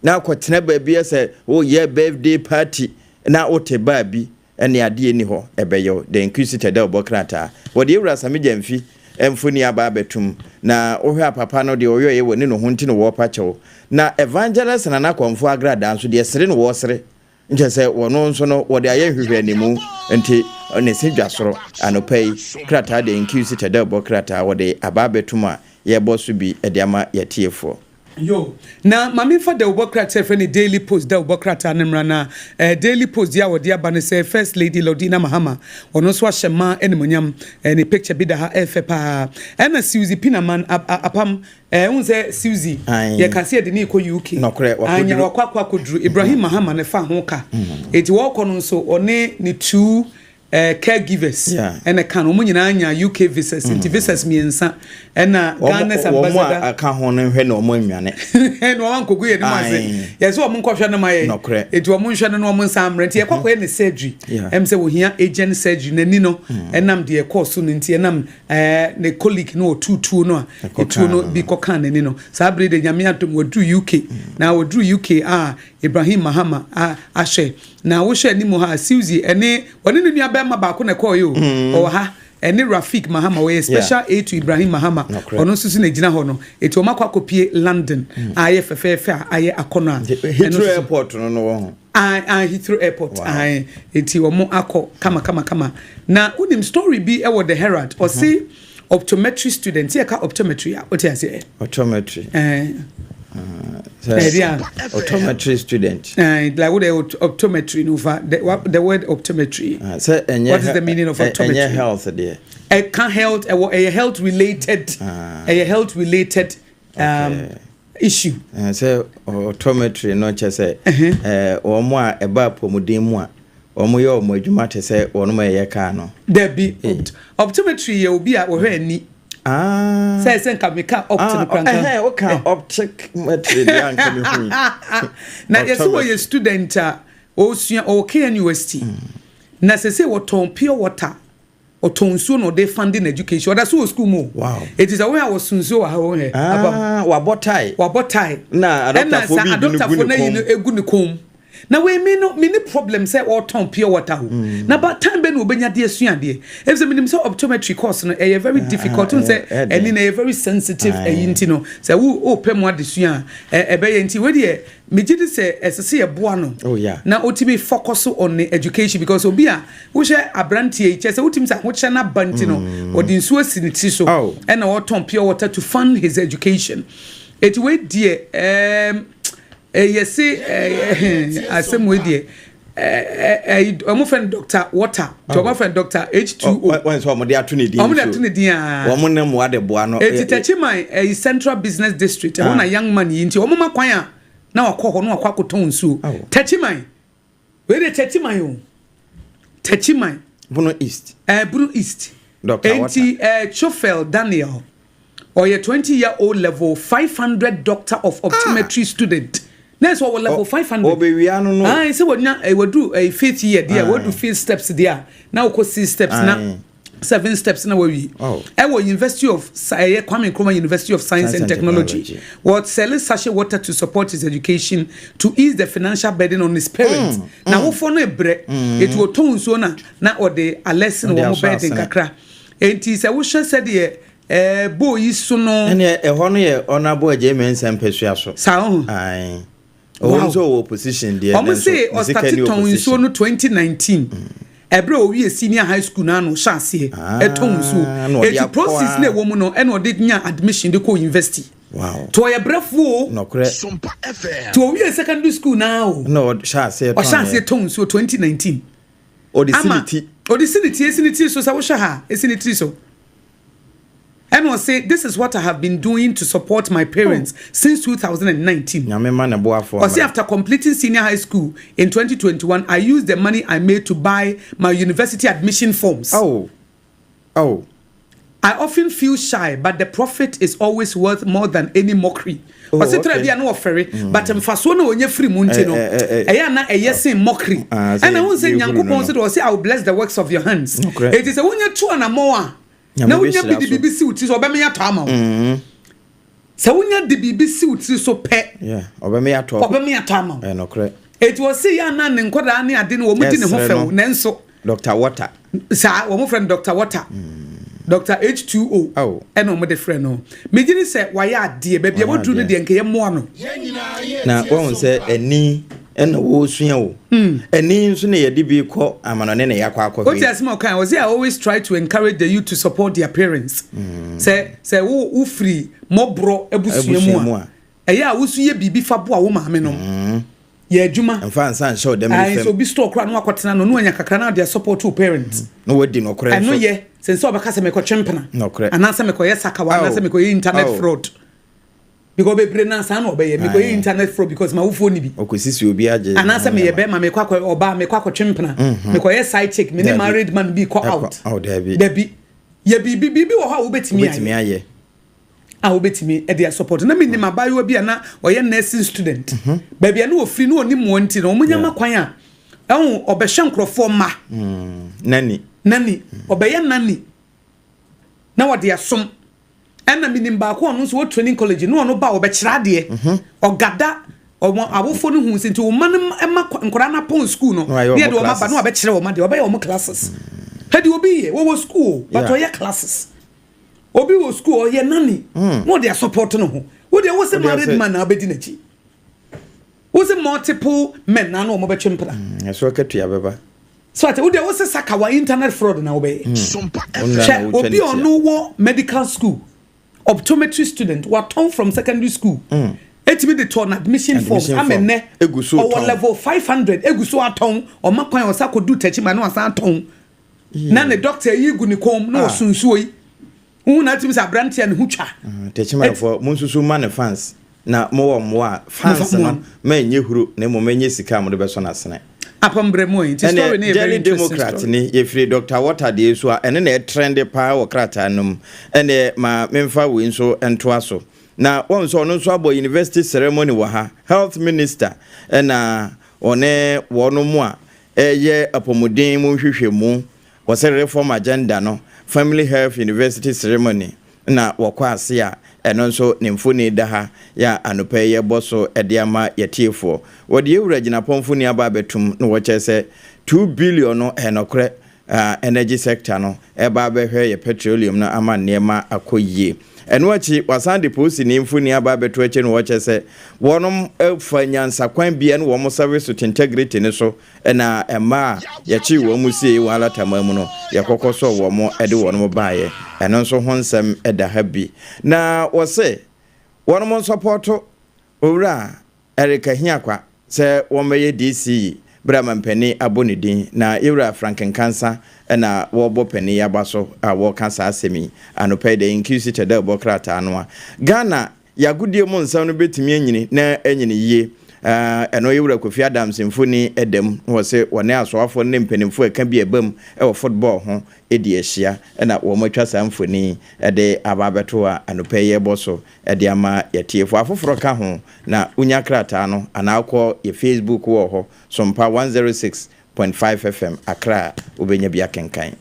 na akɔtena baabi sɛ woyɛ birthday party na wote baa bi ɛne adeɛ ni hɔ ɛbɛyɛ wo. The Inquisitor dɛ ɔbɔ krataa, wɔde ewura Sammy Gyamfi mfoni aba abɛtum na wohwɛ a papa no deɛ ɔyɔyɛ wɔ ne no ho nti na wɔrepa kyɛw, na Evangelist Nana Kɔmfo Agradaa nso deɛ sere no wɔresere nkyɛ sɛ wɔno nso no wɔde ayɛ nhwehwɛanimu nti ne se dwa soro. Anɔpa yi krataa The Inquisitor dɛ ɔbɔ krataa, wɔde aba abɛtum a yɛbɔ so bi de ama yɛtiefoɔ. Yo, na ma memfa dawubɔ krataa a yɛfrɛ no Daily Post dawubɔ krataa no mmra na eh, Daily Post deɛ a wɔde aba no sɛ First Lady Lordina Mahama, ɔno nso ahyɛ mmaa animuonyam. Eh, ne picture bi da ha, ɛyɛ fɛ paa. Ɛna Suzy Pinaman apam, eh, wohu sɛ Suzy, yɛka sɛ yɛde ne rekɔ UK. Nɔkorɛ, Anya, wakɔduru. wakɔ akɔ akɔduru. Ibrahim Mahama no fa ho ka. Enti wɔrekɔ no nso, ɔne ne two Eh, caregivers ɛna ɛka no, wɔn nyinaa nya UK visas, nti visas mmiɛnsa ɛna Ghana's ambassador. Wɔn a aka ho no nhwɛ na wɔn anwane. Na wɔn ankɔgu yɛn anim ase. Yɛ sɛ wɔn nkɔhwɛ no ma yɛn. Nɔkorɛ. Eti wɔn nhwɛ no na wɔn nsan mmerɛ. Nti yɛkɔ akɔyɛ ne surgery. Ɛm sɛ wɔhia urgent surgery. N'ani no ɛnam deɛ ɛkɔɔ so no nti ɛnam ɛɛ ne colleague no ɔtuu tuo no a etuo no bi kɔkaa n'ani no. Saa bere de Nyame adom wɔduru UK. Na wɔduru UK a Ibrahim Mahama a ahwɛ. Na wohwɛ anim ha a, Suzy ɛne ɔne ne nua bɛrima baako na ɛkɔɔeɛ o, ɔwɔ ha, ɛne Rafiq Mahama, ɔyɛ special aide to Ibrahim Mahama, ɔno nso so na ɛgyina hɔ no. Enti wɔn akɔ akɔpie London a ayɛ fɛfɛɛfɛ a ayɛ akɔnɔ a. Nti Heathrow Airport no no wɔ ho? Ae, ae, Heathrow Airport, ae. Enti wɔn akɔ kama kama kama. Na wonim story bi wɔ The Herald, ɔse Optometry student, sɛ yɛka optometry a, wote aseɛ? Optometry. Ɛɛ. Sɛ optometry student. Ɛɛ, like wo de optometry no fa the word optometry. Ah, sɛ ɛnyɛ. What is the meaning of optometry? Ɛnyɛ health deɛ. Ɛka health, ɛwɔ ɛyɛ health related. Ah. Ɛyɛ health related. Um, issue. Eh, sɛ optometry no kyɛ sɛ eh, wɔn a ɛba apɔmuden mu a wɔn yɛ wɔn adwuma te sɛ wɔn a ɛyɛ kaa no. Dabi, optometry yɛ obi a wɔhwɛ ani. Ah. Sɛ sɛ nka meka opt no ah, kora nka. Ɛhɛn, woka optic metry deɛ anka mehu yi. Na yɛsɛ wɔyɛ student a ɔsua ɔwɔ KNUST. Na sɛ sɛ wɔtɔn pure water. Ɔtɔn nsuo na ɔde funding education. Ɔda so wɔ school mu o. Wow. Eti sɛ wohwɛ a wɔso nsuo wɔ ha wohwɛ. Ah, wabɔ tie. Wabɔ tie. Na adɔktafoɔ bi di no gu ne kɔn mu. Egu ne kɔn mu. Na wei mi no mi ni problem sɛ ɔtɔn pure water o. Mm. Na ba time bɛ na obenya de asua adeɛ. Efisɛ mi nim sɛ optometry course no ɛyɛ very ah, difficult. N sɛ ɛni na ɛyɛ very sensitive ɛyi nti no sɛ wo o pɛ mu adesua a ɛbɛyɛ nti wei deɛ Megye di sɛ ɛsɛ sɛ yɛboa no oh, yeah. na otumi focus on ne education because obi a wohwɛ aberanteɛ yi kyerɛ sɛ wotumi sɛ ahokyɛ no aba nti no mm. ɔde nsuo asi ne ti so oh. ɛna ɔtɔn pure water to fund his education eti wei deɛ ɛɛm ɛyɛ se ɛɛ asɛm wei deɛ ɛɛ wɔn fɛ no doctor water nti wɔn fɛ no doctor H2O. Wɔn sɛ wɔn de ato ne din wɔn de ato ne din aa. Wɔn ne mmoa de boa no. Eti Techiman ɛyi Central Business District ɛhɔ na young man yi nti wɔn ma kwan a na wakɔ hɔ na wakɔ akɔtɔn nsuo. Techiman wei de Techiman o Techiman. Bono East. Ɛɛ Bono East. Doctor Water. Eti ɛɛ Chofel Daniel ɔyɛ 20 year old level 500 doctor of optometry ah. student na ɛsɛ ɔwɔ level 500. Ɔbɛwia no no. Ayi sɛ wɔnya eh, wɔduru eh, fifth year deɛ wɔdu fifth steps deɛ a na wɔkɔ six steps na seven steps na wɔawie. Oh. Ɛwɔ University of ɛyɛ Kwame Nkrumah University of Science, and Technology. Wɔsɛle sachet water to support his education to ease the financial burden on his parents. Na awofoɔ no ebrɛ. Eti wɔtɔn nsuo na na ɔde alɛsen wɔn burden kakra. Enti sɛ wohwɛ sɛdeɛ ɛɛ bowl yi so no. Ɛnneɛ ɛhɔ no yɛ Honourable Adjei Mensah mpasua so. Saa ɔho. Ae. Ɔwɔ nso ɔwɔ opposition deɛ. Wɔn se ɔstate tɔn nsuo no 2019. Ɛberɛ a ɔwie senior high school no ano hyɛ aseɛ ɛtɔn nsuo. Eti proceeds na ɛwɔ mu no ɛna ɔde nya admission de kɔ university. Wow. To ɔyɛ brɛfoɔ o. Nɔkorɛ. Sompa FM. To ɔwie secondary school naa o. Na ɔhyɛ aseɛ tɔn. Ɔhyɛ aseɛ tɔn nsuo 2019. Ɔde si ne ti. Ɔde si ne ti esi ne ti so sɛ wohwɛ ha esi ne tiri so. Ɛna ɔse this is what I have been doing to support my parents oh. since 2019. Nyame ma ne boafoɔ. Ɔse after completing senior high school in 2021 I used the money I made to buy my university admission forms. Oh. Oh. I often feel shy but the profit is always worth more than any mockery. Oh, Ɔse tra okay. bi a na ɔfɛre but mfasoɔ na ɔnya firi mu nti no Eh, eh, eh, eh. ɛyɛ a na ɛyɛ sen mockery. Ah, sɛ Ɛna wohu sɛ yɛhuru no Nyankopɔn no. nso de ɔse I will bless the works of your hands. Nokorɛ. Enti sɛ wonya tu anamɔn a Nyame na wonya bɛhyira bi de so. biribi si wo tiri so ɔbɛmɛ atɔ ama wo. Sɛ wonya de biribi si wo tiri so pɛ Yeah, ɔbɛmɛ atɔ. ɔbɛmɛ atɔ ama wo. Eh, nokorɛ. Enti ɔse yɛ a na ne nkɔdaa ne ade no wɔn di ne ho Ɛsrɛ fɛw no. nanso Doctor Water. Saa, wɔn frɛ no Doctor Water. Doctor H2O Oh. ɛna wɔn de frɛ no. Megye di sɛ wayɛ adeɛ, baabi a Wayɛ waduru no adeɛ. deɛ nka yɛmmoa no. Na wɔn sɛ ɛni ɛna wɔresua o. Ɛni nso na yɛde bi kɔ amanɔne na yɛakɔ akɔhwɛ. Wote asɛm a ɔkae, ɔse I always try to encourage the youth to support their parents. Sɛ sɛ wo wofiri mmɔborɔ abusua mu a, Ɛyɛ a woso yɛ biribi fa boa wo maame nom. Yɛ adwuma. Mfa nsa nhyɛ wo dɛm ne fam. Sɛ obi store koraa na wakɔtena no, na wanya kakra na ɔde asupport wo parents. Na wadi nɔkorɛ nso. Ɛno yɛ sen sɛ ɔbɛka sɛ mekɔtwe mpena. Nɔkorɛ. Anaasɛ mekɔyɛ sakawa anaasɛ mekɔyɛ internet fraud. Because bebree naa saa na ɔbɛyɛ. Mekɔyɛ internet fraud because m'awofoɔ nni bi. Ɔkɔsisi obi agye. Anaasɛ meyɛ bɛrima mekɔ akɔ ɔbaa mekɔ akɔtwe mpena. Mekɔyɛ side chick me ne married man bi kɔ out. Dabi. Yɛ biribi biribi wɔ hɔ a wobɛtumi ayɛ. A wobɛtumi de asɔpɔto. Na menim abaayewa bi a na ɔyɛ nursing student. Baabi a na ɔfiri na ɔnim wɔn nti no, wɔnya ma kwan a ɛho ɔbɛhwɛ nkurɔfoɔ mma. Nani. Nani. Ɔbɛyɛ nani na wɔde asom. Ɛna menim baako ɔno nso wɔ training college na ɔno ba ɔbɛkyerɛ adeɛ. Ɔgada wɔn awofoɔ no hu sɛ nti wɔn mma no mma nkwadaa no apɔn school no ne yɛde wɔn aba na wɔabɛkyerɛ wɔn adeɛ, ɔbɛyɛ wɔn classes. Hwɛ deɛ obi yɛ, wɔwɔ school o, but ɔyɛ classes. Obi wɔ school ɔyɛ nanny na ɔde asɔpɔt ne ho. Wo deɛ wo se married man na wobɛdi n'akyi. Wo se multiple men na na wɔn bɛtwe mpena. Ɛso akatua bɛba. So ate wo deɛ wo se sakawa internet fraud na wobɛyɛ. Hwɛ obi a ɔno wɔ medical school, optometry student, watɔn from secondary school. Etumi de tɔn admission forms ama nnɛ ɔwɔ level 500 egu so atɔn ɔma kwan ɔsa kɔdu tɛkyi ma na wasan atɔn. Na ne doctor yi gu ne kɔn mu na ɔso nsuo yi. Wohu na atumi sɛ aberanteɛ ne ho twa. Techimanfoɔ, monsusu mma no fans na mowɔ mmoa a, fans no ma ɛnyɛ huro na mmom ɛnyɛ sika a mode bɛsɔ no asene. Apam brɛ mu ɛ, nti story no Ɛneɛ yɛ very Daily interesting Democrat story. ni, yɛfiri Doctor Walter deɛ yi so a, ɛno na ɛtrɛnde paa wɔ krataa no mu. Ɛneɛ ma memfa wei nso ntoa so. Na wahu sɛ ɔno nso abɔ university ceremony wɔ ha, Health Minister ɛna ɔne wɔnom a ɛyɛ apɔmuden mu nhwehwɛmu, wɔsɛ reform agenda no, Family Health University ceremony na wɔkɔ ase a ɛno nso ne mfoni da ha yɛ a anɔpa yi yɛbɔ so de ama yɛtiefoɔ. Wɔde yɛwura Gyinapɔ mfoni aba abɛtom na wɔkyerɛ sɛ 2 billion no ɛyɛ nɔkorɛ energy sector no ɛba abɛhwɛ yɛ petroleum no ama nneɛma akɔ yie. Ɛno akyi wɔasan de polisini mfoni aba abɛto akyire na wɔkyerɛ sɛ wɔnom fa nyansakwan bi ne wɔn service with integrity no so na mmaa a yɛkyee wɔn mu siei wɔ Alataman mu no yɛkɔkɔ sɔɔ wɔn de wɔnom baeɛ. Ɛno nso ho nsɛm da ha bi. Na wɔse wɔnom nsɔpɔɔto Owura Eric Ahiakwa sɛ wɔmmɛyɛ DC berɛ a mampanin abɔ ne din, na Yɛwura Frank Nkansah na wɔrebɔ panin yi aba so a wɔreka saa asɛm yi anɔpa yi, The Inquisitor da ɛbɔ krataa no a Ghana yɛagodie mu nsɛm no bɛtumi anyini na anyini yie. Ɛno Yɛwura Kofi Adams mfoni da mu na wɔse wɔne asoafoɔ no ne mpanimfoɔ a ɛka bi a ɛba mu wɔ football ho di ahyia na wɔatwa saa mfoni yi de aba abɛto a anɔpa yi yɛrebɔ so de ama yɛatiefo. Afoforɔ ka ho, na wonya krataa no anaa wokɔ yɛ Facebook wɔ hɔ, Sompa 106.5 FM, Accra a, wobɛnya bi akenkan.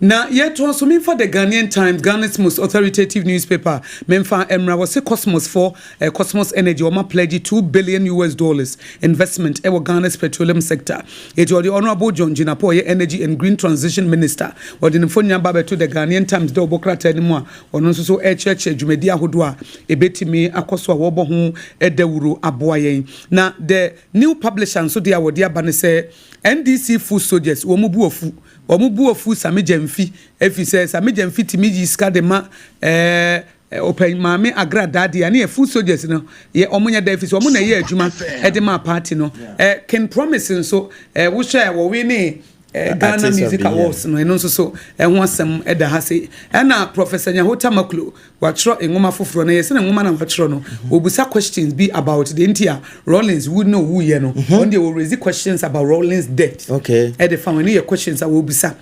Na yɛtoa so, memfa The Ghanaian Times, Ghana's most authoritative newspaper, memfa mmra. Wɔse Cosmos foɔ, Cosmos Energy, wɔn apledge 2 billion US dollars investment wɔ Ghana's petroleum sector. Eti ɔde Honourable John Jinapor, ɔyɛ Energy and Green Transition Minister, wɔde ne mfonini aba abɛto The Ghanaian Times dɛ ɔbɔ krataa no mu a ɔno nso so rekyerɛkyerɛ dwumadi ahodoɔ a ɛbɛtumi akɔ so a wɔrebɔ ho dawuro aboa yɛn. Na The New Publisher nso deɛ a wɔde aba ne sɛ NDC foot soldiers wɔn bo afu, wɔn bo afu Sammy Gyamfi ɛfiri sɛ Sammy Gyamfi tumi yi sika de ma ɛɛ ɔpɛ Maame Agradaa deɛ a ne yɛ foot soldiers no yɛ wɔn nyɛ da ɛfiri sɛ wɔn na ɛyɛ adwuma de maa party no. King Promise nso wohwɛ a wɔwe ne Ghana Music Awards no, ɛno nso so ɛho asɛm da ha sei. Ɛna Professor Nyaho Tamaklo, watwerɛ nwoma foforɔ, na yɛsɛ ne nwoma na watwerɛ no, wɔbusa questions bi about deɛ nti a Rawlings wu na owuiɛ no. Ɔno deɛ wɔ questions about Rawlings death. Ɛde fa ho, ɛno yɛ questions a wɔbusa.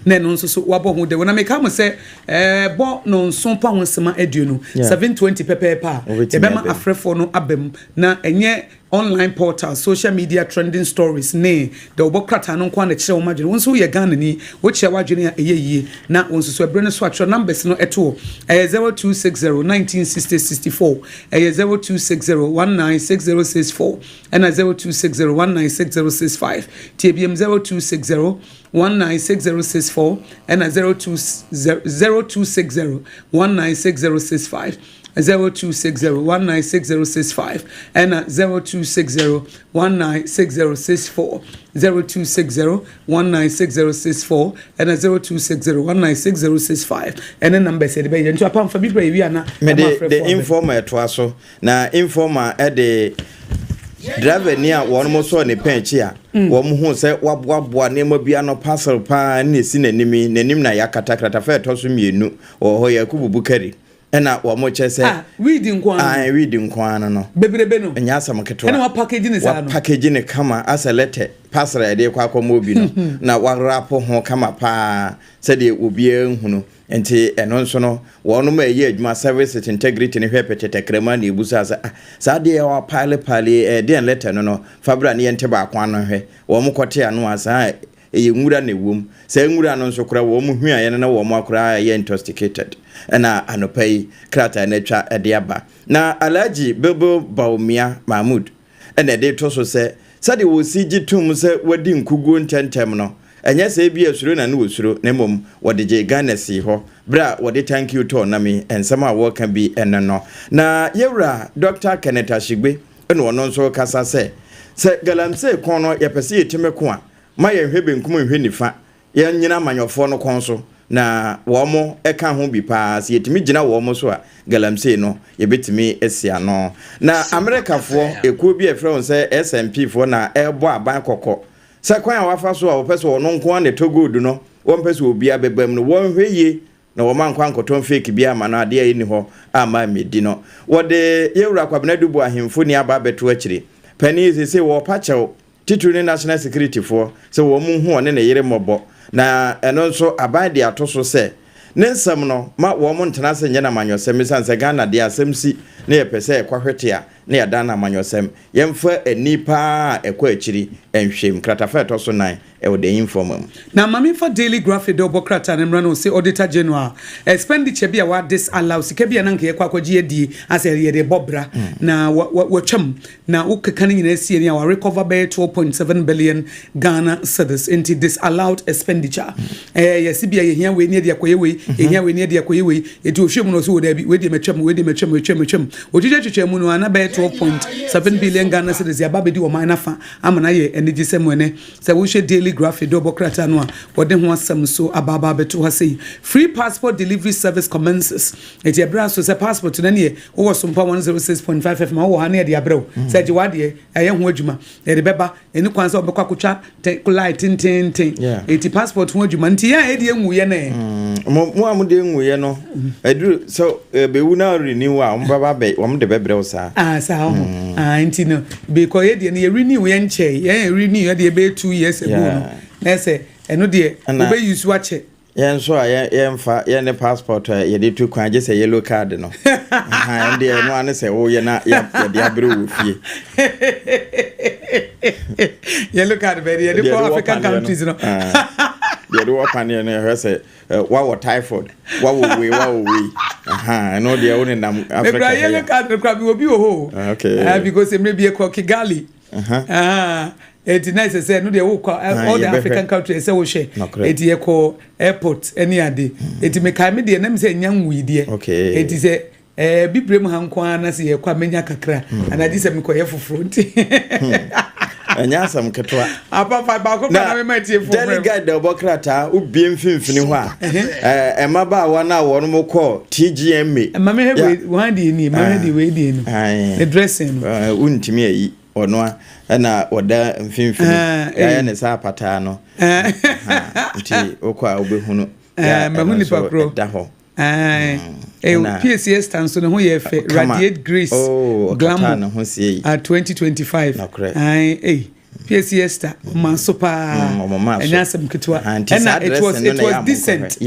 Na ɛno nso so wabɔ ho dawuro. Na meka mo sɛ bɔ 7 pa ho 20, 7:20 pɛpɛɛpɛ a, yɛbɛma afrɛfoɔ no aba mu, na ɛnyɛ online portal, social media trending stories ne deɛ wɔbɔ krataa no nko na kyerɛ wɔn adwene. Wɔn nso yɛ Ghana ni, wɔkyerɛ w'adwene a ɛyɛ yie, na wɔn nso so ɛberɛ no so atwerɛ numbers no ɛto ɛyɛ 0260 1960 64, ɛyɛ 0260 196064, ɛna 0260 196065. Tie biem, 0260 196064 ɛna 0260 196065. 0260 196065 ɛna 0260 196064, 0260 196064 ɛna 0260 196065 ɛne numbers yɛde bɛyɛ. Nti apamfa bi brɛ yɛwi ana? Mede the Informer ɛtoa so, na Informer ɛde driver ni a wɔn mo sɔɔ ne pɛn akyi a wɔn ho sɛ waboaboa nneɛma bi ano, parcel paa ne esi n'anim yi, n'anim na yɛakata. Kratafa ɛtɔ so mmienu wɔ hɔ, Yakubu Bukari, ɛna wɔn kyɛ sɛ Ah, weed nko ara? Ah, weed nko ara no. Bebrebe no. Ɛnyɛ asɛm ketewa. Ɛna wa package ne saa no. Wa package ne kama asɛ letter parcel a yɛde kɔ akɔma obi no, na warapo ho kama paa sɛdeɛ obiara nhunu. Nti ɛno nso no, wɔnom a ɛyɛ adwuma service integrity ne hwɛ pɛtɛtɛkrama na ebusa sɛ, ah, saa adeɛ a wapaale paale ɛdeɛn? Letter no fabra ne yɛnte baako ano hwɛ. Wɔn kɔte ano a, saa ɛyɛ nwura na ɛwom. Saa nwura no nso kora wɔn huaeɛ no na wɔn akora ɛyɛ intoxicated. Ɛna anɔpa yi krataa no atwa ɛde aba na Alhaji Bilbil Bawumia Mahmood ɛna ɛde to so sɛ sɛdeɛ wɔsi gye tom sɛ wadi nkuguo ntɛntɛm no, ɛnyɛ sɛ ebi asuro na ne wɔsuro, na mmom wɔde gye Ghana sii hɔ berɛ a wɔde thank you tɔɔ nam yi. Nsɛm a wɔreka bi ɛno no na yɛwura Dr Kenneth Ashigbe ɛna ɔno nso kasa sɛ galamsey kɔn no, yɛpɛ sɛ yɛtumi ko a, ma yɛnhwɛ benkum nhwɛ nifa, yɛnyina amanyɔfoɔ no kɔn so na wɔn ka ho bi paa. Sɛ yɛtumi gyina wɔn so a, galamsey no yɛbɛtumi asi ano. Na Amerikafoɔ ekuo bi a yɛfrɛ wɔn sɛ S&P foɔ na ɛrebɔ aban kɔkɔ sɛ kwan a wafa so a wɔpɛ sɛ ɔno nko ara na ɛtɔ gold no, wɔmpɛ sɛ obiara bɛba mu no, wɔnhwɛ yie na wɔn ankɔ ankɔtɔn fake bi ama no adeɛ a ɛnni hɔ ama mmɛdi no. Wɔde yɛwura Kwabena Dubu ahemfo ni aba abɛto akyire panin sese wɔrepa kyɛw titiri ne national security foɔ sɛ wɔn mu hu ɔne ne yere mmɔbɔ. Na ɛno nso aban de ato so sɛ ne nsɛm no ma wɔn ntena ase nyɛ n'amanyɔsɛm, esiane sɛ Ghana deɛ, asɛm si na yɛpɛ sɛ ɛkɔhwete a na yɛdan n'amanyɔsɛm. Yɛmfa ani paa a ɛkɔ akyiri nhwɛm. Kratafa ɛtɔ so nan ɛwɔ The Informer mu. Na maame fa Daily Graphic de ɔbɔ krataa no mmra no, sɛ Auditor General expenditure bi a wa disallow, sika bi a na nka yɛkɔ akɔgye adie asɛ yɛde bɔ bra na watwam na wokeka no nyinaa sie ni a, wa recover bɛyɛ 12.7 billion Ghana cedis. Nti disallowed expenditure yɛsi bi a yɛhia wei ne yɛde akɔyɛ wei, yɛhia wei ne yɛde akɔyɛ wei, eti ohwɛ mu no, ɔsɛ wɔ daabi, wei deɛ mɛtwam, wei deɛ mɛtwam, mɛtwam, mɛtwam. Otwitwa twitwa mu no ana bɛyɛ 12.7 billion Ghana cedis yɛaba bɛdi ɔman nafa ama na yɛ anigye sɛ mu. Ɛnɛ sɛ wohwɛ Daily Graphic de ɔbɔ krataa no a, wɔde ho asɛm so abaaba abɛto ha sɛ free passport delivery service commences. Eti ɛberɛ so sɛ passport no neɛ wowɔ Sompa 106.5 FM a wowɔ ha ne yɛde abrɛ wo sɛ gye wadeɛ, ɛyɛ ho adwuma yɛde bɛba. Ɛni kwan sɛ wobɛkɔ akotwa line tententen. Eti passport ho adwuma nti yɛn a yɛde nwuyɛ no ɛ Mo a mode nwuyɛ no, ɛduru sɛ bɛwu na renew a, wɔn bɛba bɛ wɔn de bɛbrɛ wo saa. Ah, saa ho. Ah, nti no because yɛ deɛ no yɛ renew yɛ nkyɛn, yɛn renew yɛ deɛ bɛyɛ 2 years ago no, na ɛsɛ ɛno deɛ wobɛyi so akyɛ. Yɛn nso a yɛmfa yɛn ne passport a yɛde tu kwan gye sɛ yellow card no, ɛn deɛ ɛno ane sɛ woyɛ na yɛde abrɛ wɔ fie. Yellow card bɛɛ de yɛde kɔ African countries no. Deɛ de wɔ paneɛ no, yɛhwɛ sɛ wawɔ typhoid, wawɔ wei, wawɔ wei, ɛno deɛ wo nenam Africa. Mekura yellow card no kura bi wɔ bi wɔ hɔ o, because mmerɛ bi yɛkɔ Kigali. Eti na ɛsɛ sɛ no deɛ wokɔ all the African countries ɛsɛ wohwɛ. Eti yɛkɔ airport ɛne ade, eti mekae me deɛ nam sɛ nya nwui deɛ. Eti sɛ bibire mu ha nko ara na sɛ yɛkɔ a, menya kakra anagye sɛ mekɔyɛ foforɔ nti. Ɛnyɛ asɛm ketewa. Apafa baako pa na mema tie fo. Daily Guide da ɔbɔ krataa wobie mfimfini hɔ a, mmabaawa no a wɔn kɔ TGMA. Mame hɛ wei wɔn deɛ nie, mame hɛ deɛ wei deɛ no ne dressing no. Wontumi ayi ɔno a ɛna ɔda mfimfini yɛayɛ ne sɛ apataa no, nti wokɔ a wobɛhunu. Mahu nipa korɔ. Ɛda hɔ. PAC Esther nso ne ho yɛ fɛ. Radiate Grace, oh, Glamour at 2025. PAC Esther ɔma so paa, ɛnyɛ asɛm ketewa. Ɛna it was decent.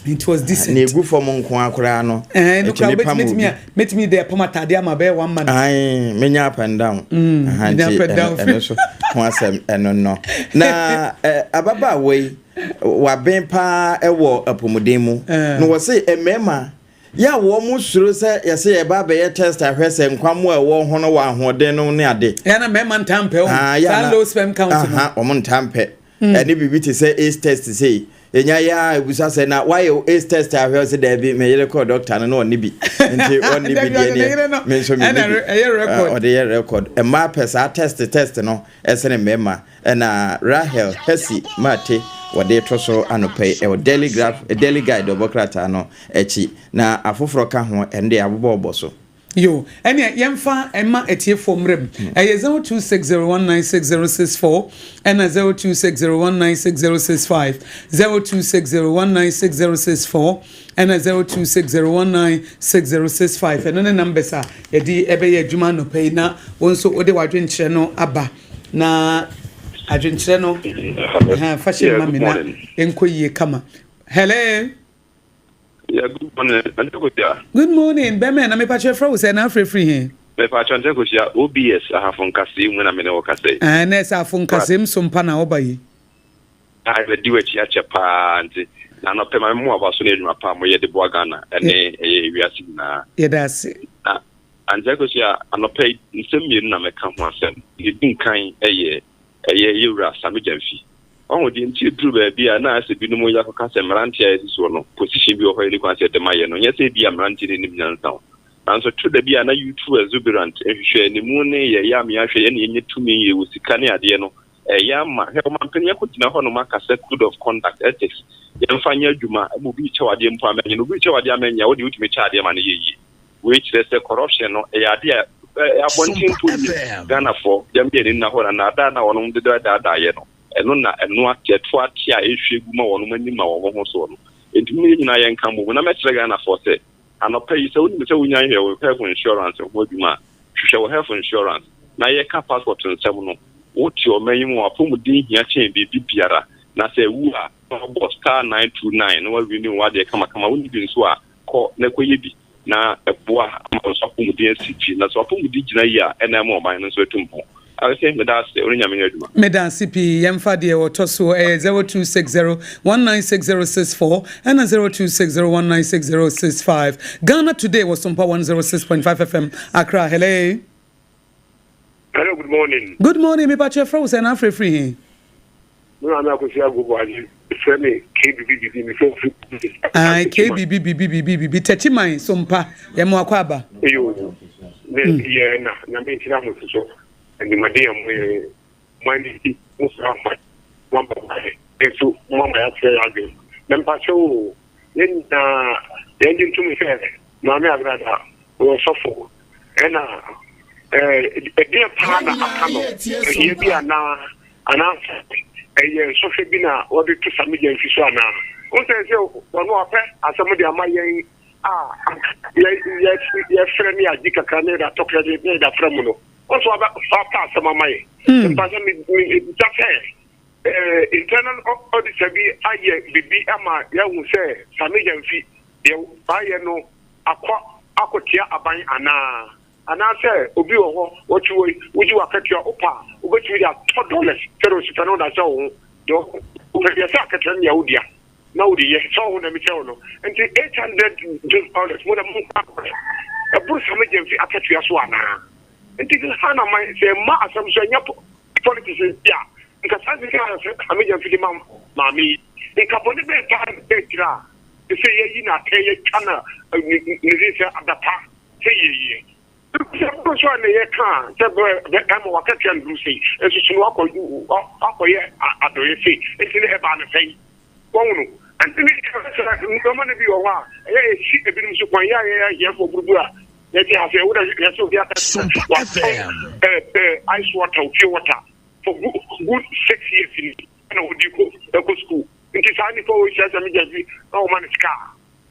It was decent. Na egu fam nko akoraa no. Ɛɛ nukura mɛtumi a mɛtumi de ɛpam ataade ama bɛyɛ one month. Ayi, menya up and down. Menya up and down. Ɛno so ho asɛm ɛno no. Na ababaawa yi waben paa ɛwɔ apɔmuden mu. Na wɔsi mmarima yɛ a wɔn mo suro sɛ yɛsɛ yɛba abɛyɛ test ahwɛ sɛ nkwamo a ɛwɔ ho no wɔ ahoɔden no ne ade. Yɛn na mmarima ntaa mpɛ o. Saa low sperm count no. Wɔn ntaa mpɛ. Ɛne biribi te sɛ AIDS test sei. Yɛnya yɛ a ebusa sɛ na wayɛ AIDS test ahwɛ sɛ daabi, me yere kɔɔ doctor no na ɔne bi, nti ɔne bi deɛ neɛ me nso me ne bi. Ɔde yɛ record. Mmaa pɛ saa test no ɛsene mmarima. Ɛna Rahel Hesi Mate wɔde to so anɔpɛ yi ɛwɔ Daily Graph, Daily Guide ɔbɔ krataa no akyi, na afoforɔ ka ho, ɛno deɛ abobɔ ɔbɔ so. Yo, ɛnea yɛmfa ɛma atiefoɔ mmerɛ mu, ɛyɛ 0260196064 ɛna 0260196065, 0260196064 ɛna 0260196065. Ɛno ne numbers a yɛde ɛbɛyɛ adwuma anɔpa yi, na wɔn nso wode w'adwenkyerɛ no aba na adwenkyerɛ no fa hyɛ ma me na nkɔ yie kama. Hello. Yeah, good morning. Auntie Kosia. Good morning. Bɛmɛ na mepa kyerɛ frɛ wo sɛ na afrɛfiri he? Mepa kyerɛ Auntie Kosia, OBS ahafo nkasɛɛ mu na me ne wo kasa yi. Ɛɛ, na ɛsɛ afo nkasɛɛ mu so mpa na wɔba yi. A bɛdi w'akyi akyɛ paa, nti na anɔpɛ ma memo aba so ne adwuma pa a moyɛ de boa Ghana ɛne ɛyɛ ewiase nyinaa. Yɛda ase. Na Auntie Kosia, anɔpɛ yi nsɛm mmienu na mɛka ho asɛm. Yɛdi nkan ɛyɛ yɛwura Sammy Gyamfi. Ɔho deɛ nti duru baabi a na asɛ binom yɛ akɔka sɛ mmeranteɛ a yɛsi soɔ no, position bi wɔ hɔ yɛ ne kwan sɛ yɛde ma yɛ no, nyɛ sɛ bi a mmeranteɛ no nim nyansa o, nanso to da bi a na youth exuberant nhwehwɛ animu ne yɛyɛ ame ahwɛ yɛne yɛnyɛ tumi, yɛwɔ sika ne adeɛ no, ɛyɛ ama hwɛ ɔmampanin akɔgyina hɔ nom aka sɛ code of conduct, ethics, yɛmfa nyɛ adwuma ma obi kyɛw adeɛ mpo amɛnyɛ no, obi kyɛw adeɛ amɛnyɛ, wode wotumi kyɛ adeɛ ma no yɛ yie. Wei kyerɛ sɛ corruption no ɛyɛ adeɛ a abɔnten mpo ni Ghanafoɔ yɛm yɛ ne nna hɔ na naadaa na wɔnom deda daadaayɛ no, ɛno na ɛno ate ɛto ate a ɛhwie gu ma wɔnom anim ma wɔn ho soɔ no. Nti mu yɛ nyinaa yɛnka mmom na mɛkyerɛ Ghanafoɔ sɛ anɔpa yi, sɛ wonim sɛ wonya hwɛ wo health insurance ho adwuma a, hwehwɛ wo health insurance. Na yɛka passport nsɛm no, wote ɔman yi mu, apɔmuden hia kyɛn biribi biara, na sɛ ɛwu a na wɔbɔ *929 na warenew wadeɛ kamakama. Wonni bi nso a, kɔ na kɔyɛ bi na ɛboa ama wo nso apɔmuden asi pi, na sɛ apɔmuden gyina yi a, ɛna ɛma ɔman no nso atu mpɔn. Awɛsɛ meda ase, ɔne Nyame nyɛ adwuma. Meda ase pii. Yɛmfa deɛ wɔtɔ so, ɛyɛ 0260 196064 ɛna 0260 196065. Ghana Today wɔ Sompa 106.5 FM Accra. Hello. Hello, good morning. Good morning. Mepa kyerɛ frɛ wo sɛ na afrɛfiri he? Me maame Akosi Agogo ade frɛ me KBBBB, me fɛ firi. Ai, KBBBBBB, Tɛkyiman Sompa, yɛmo akɔ aba. Eyo, ne yɛ na Nyame nhyira mo soso. Animaden a mo yɛ mo ani ti mo sra mo mo aba mo ayɛ nso mo ama yɛakyerɛ yɛ adwene. Na mpakyɛ o, yɛn nyinaa yɛn gye ntom sɛ Maame Agrada ɔyɛ ɔsɔfo, ɛna ɛdeɛ paa na aka no ahia bi anaa anaasɛ ɛyɛ nsɔhwɛ bi na wɔde to Sammy Gyamfi so anaa? Wo sɛ ɔno apɛ asɛm de ama yɛn a yɛfrɛ ne agye kakra ne yɛde atɔkra ne yɛde afrɛ mu no, ɔso wapɛ asɛm ama yɛ. Mpa sɛ mebisa sɛ internal auditor bi ayɛ biribi ama yɛahu sɛ Sammy Gyamfi deɛ wayɛ no akɔ akɔtia aban anaa anaasɛ obi wɔ hɔ wɔtwe wɔ wogye wakatua wopa a wobɛtumi de atɔ dollars sɛde osika no wode ahyɛ wo ho deɛ wopɛ deɛ sɛ akatua no deɛ wodea na wode yɛ sɛ wo ho na mekyerɛ wo no. Nti $800 mo na monkɔ ɛboro Sammy Gyamfi akatua so anaa? Nti ha na man sɛ mma asɛm so ɛnyɛ politics bi a nka saa sika a Sammy Gyamfi de ma maame yi, nka bɔne bɛɛ paa na ɛkyerɛ a sɛ yɛyi na atɛn yɛtwa na ne sɛ adapa sɛ yɛyie sɛ boro so a na yɛka a sɛ bɛma wakatua no duru sei nso so no wakɔyɛ adɔeɛ sei, nti ne ɛbaa no sɛn wɔn no? Nti ne sɛ nneɛma no bi wɔ hɔ a ɛyɛ ɛsi ebinom so kwan yɛ a yɛyɛ ahiafoɔ buruburu a yɛte ha sɛ woda yɛsɛ obi aka watɔn ice water, pure water for good 6 years ni ɛna wɔde kɔ ɛkɔ school. Nti saa nipa wɔ hyia sɛ megya bi na wɔma no sika a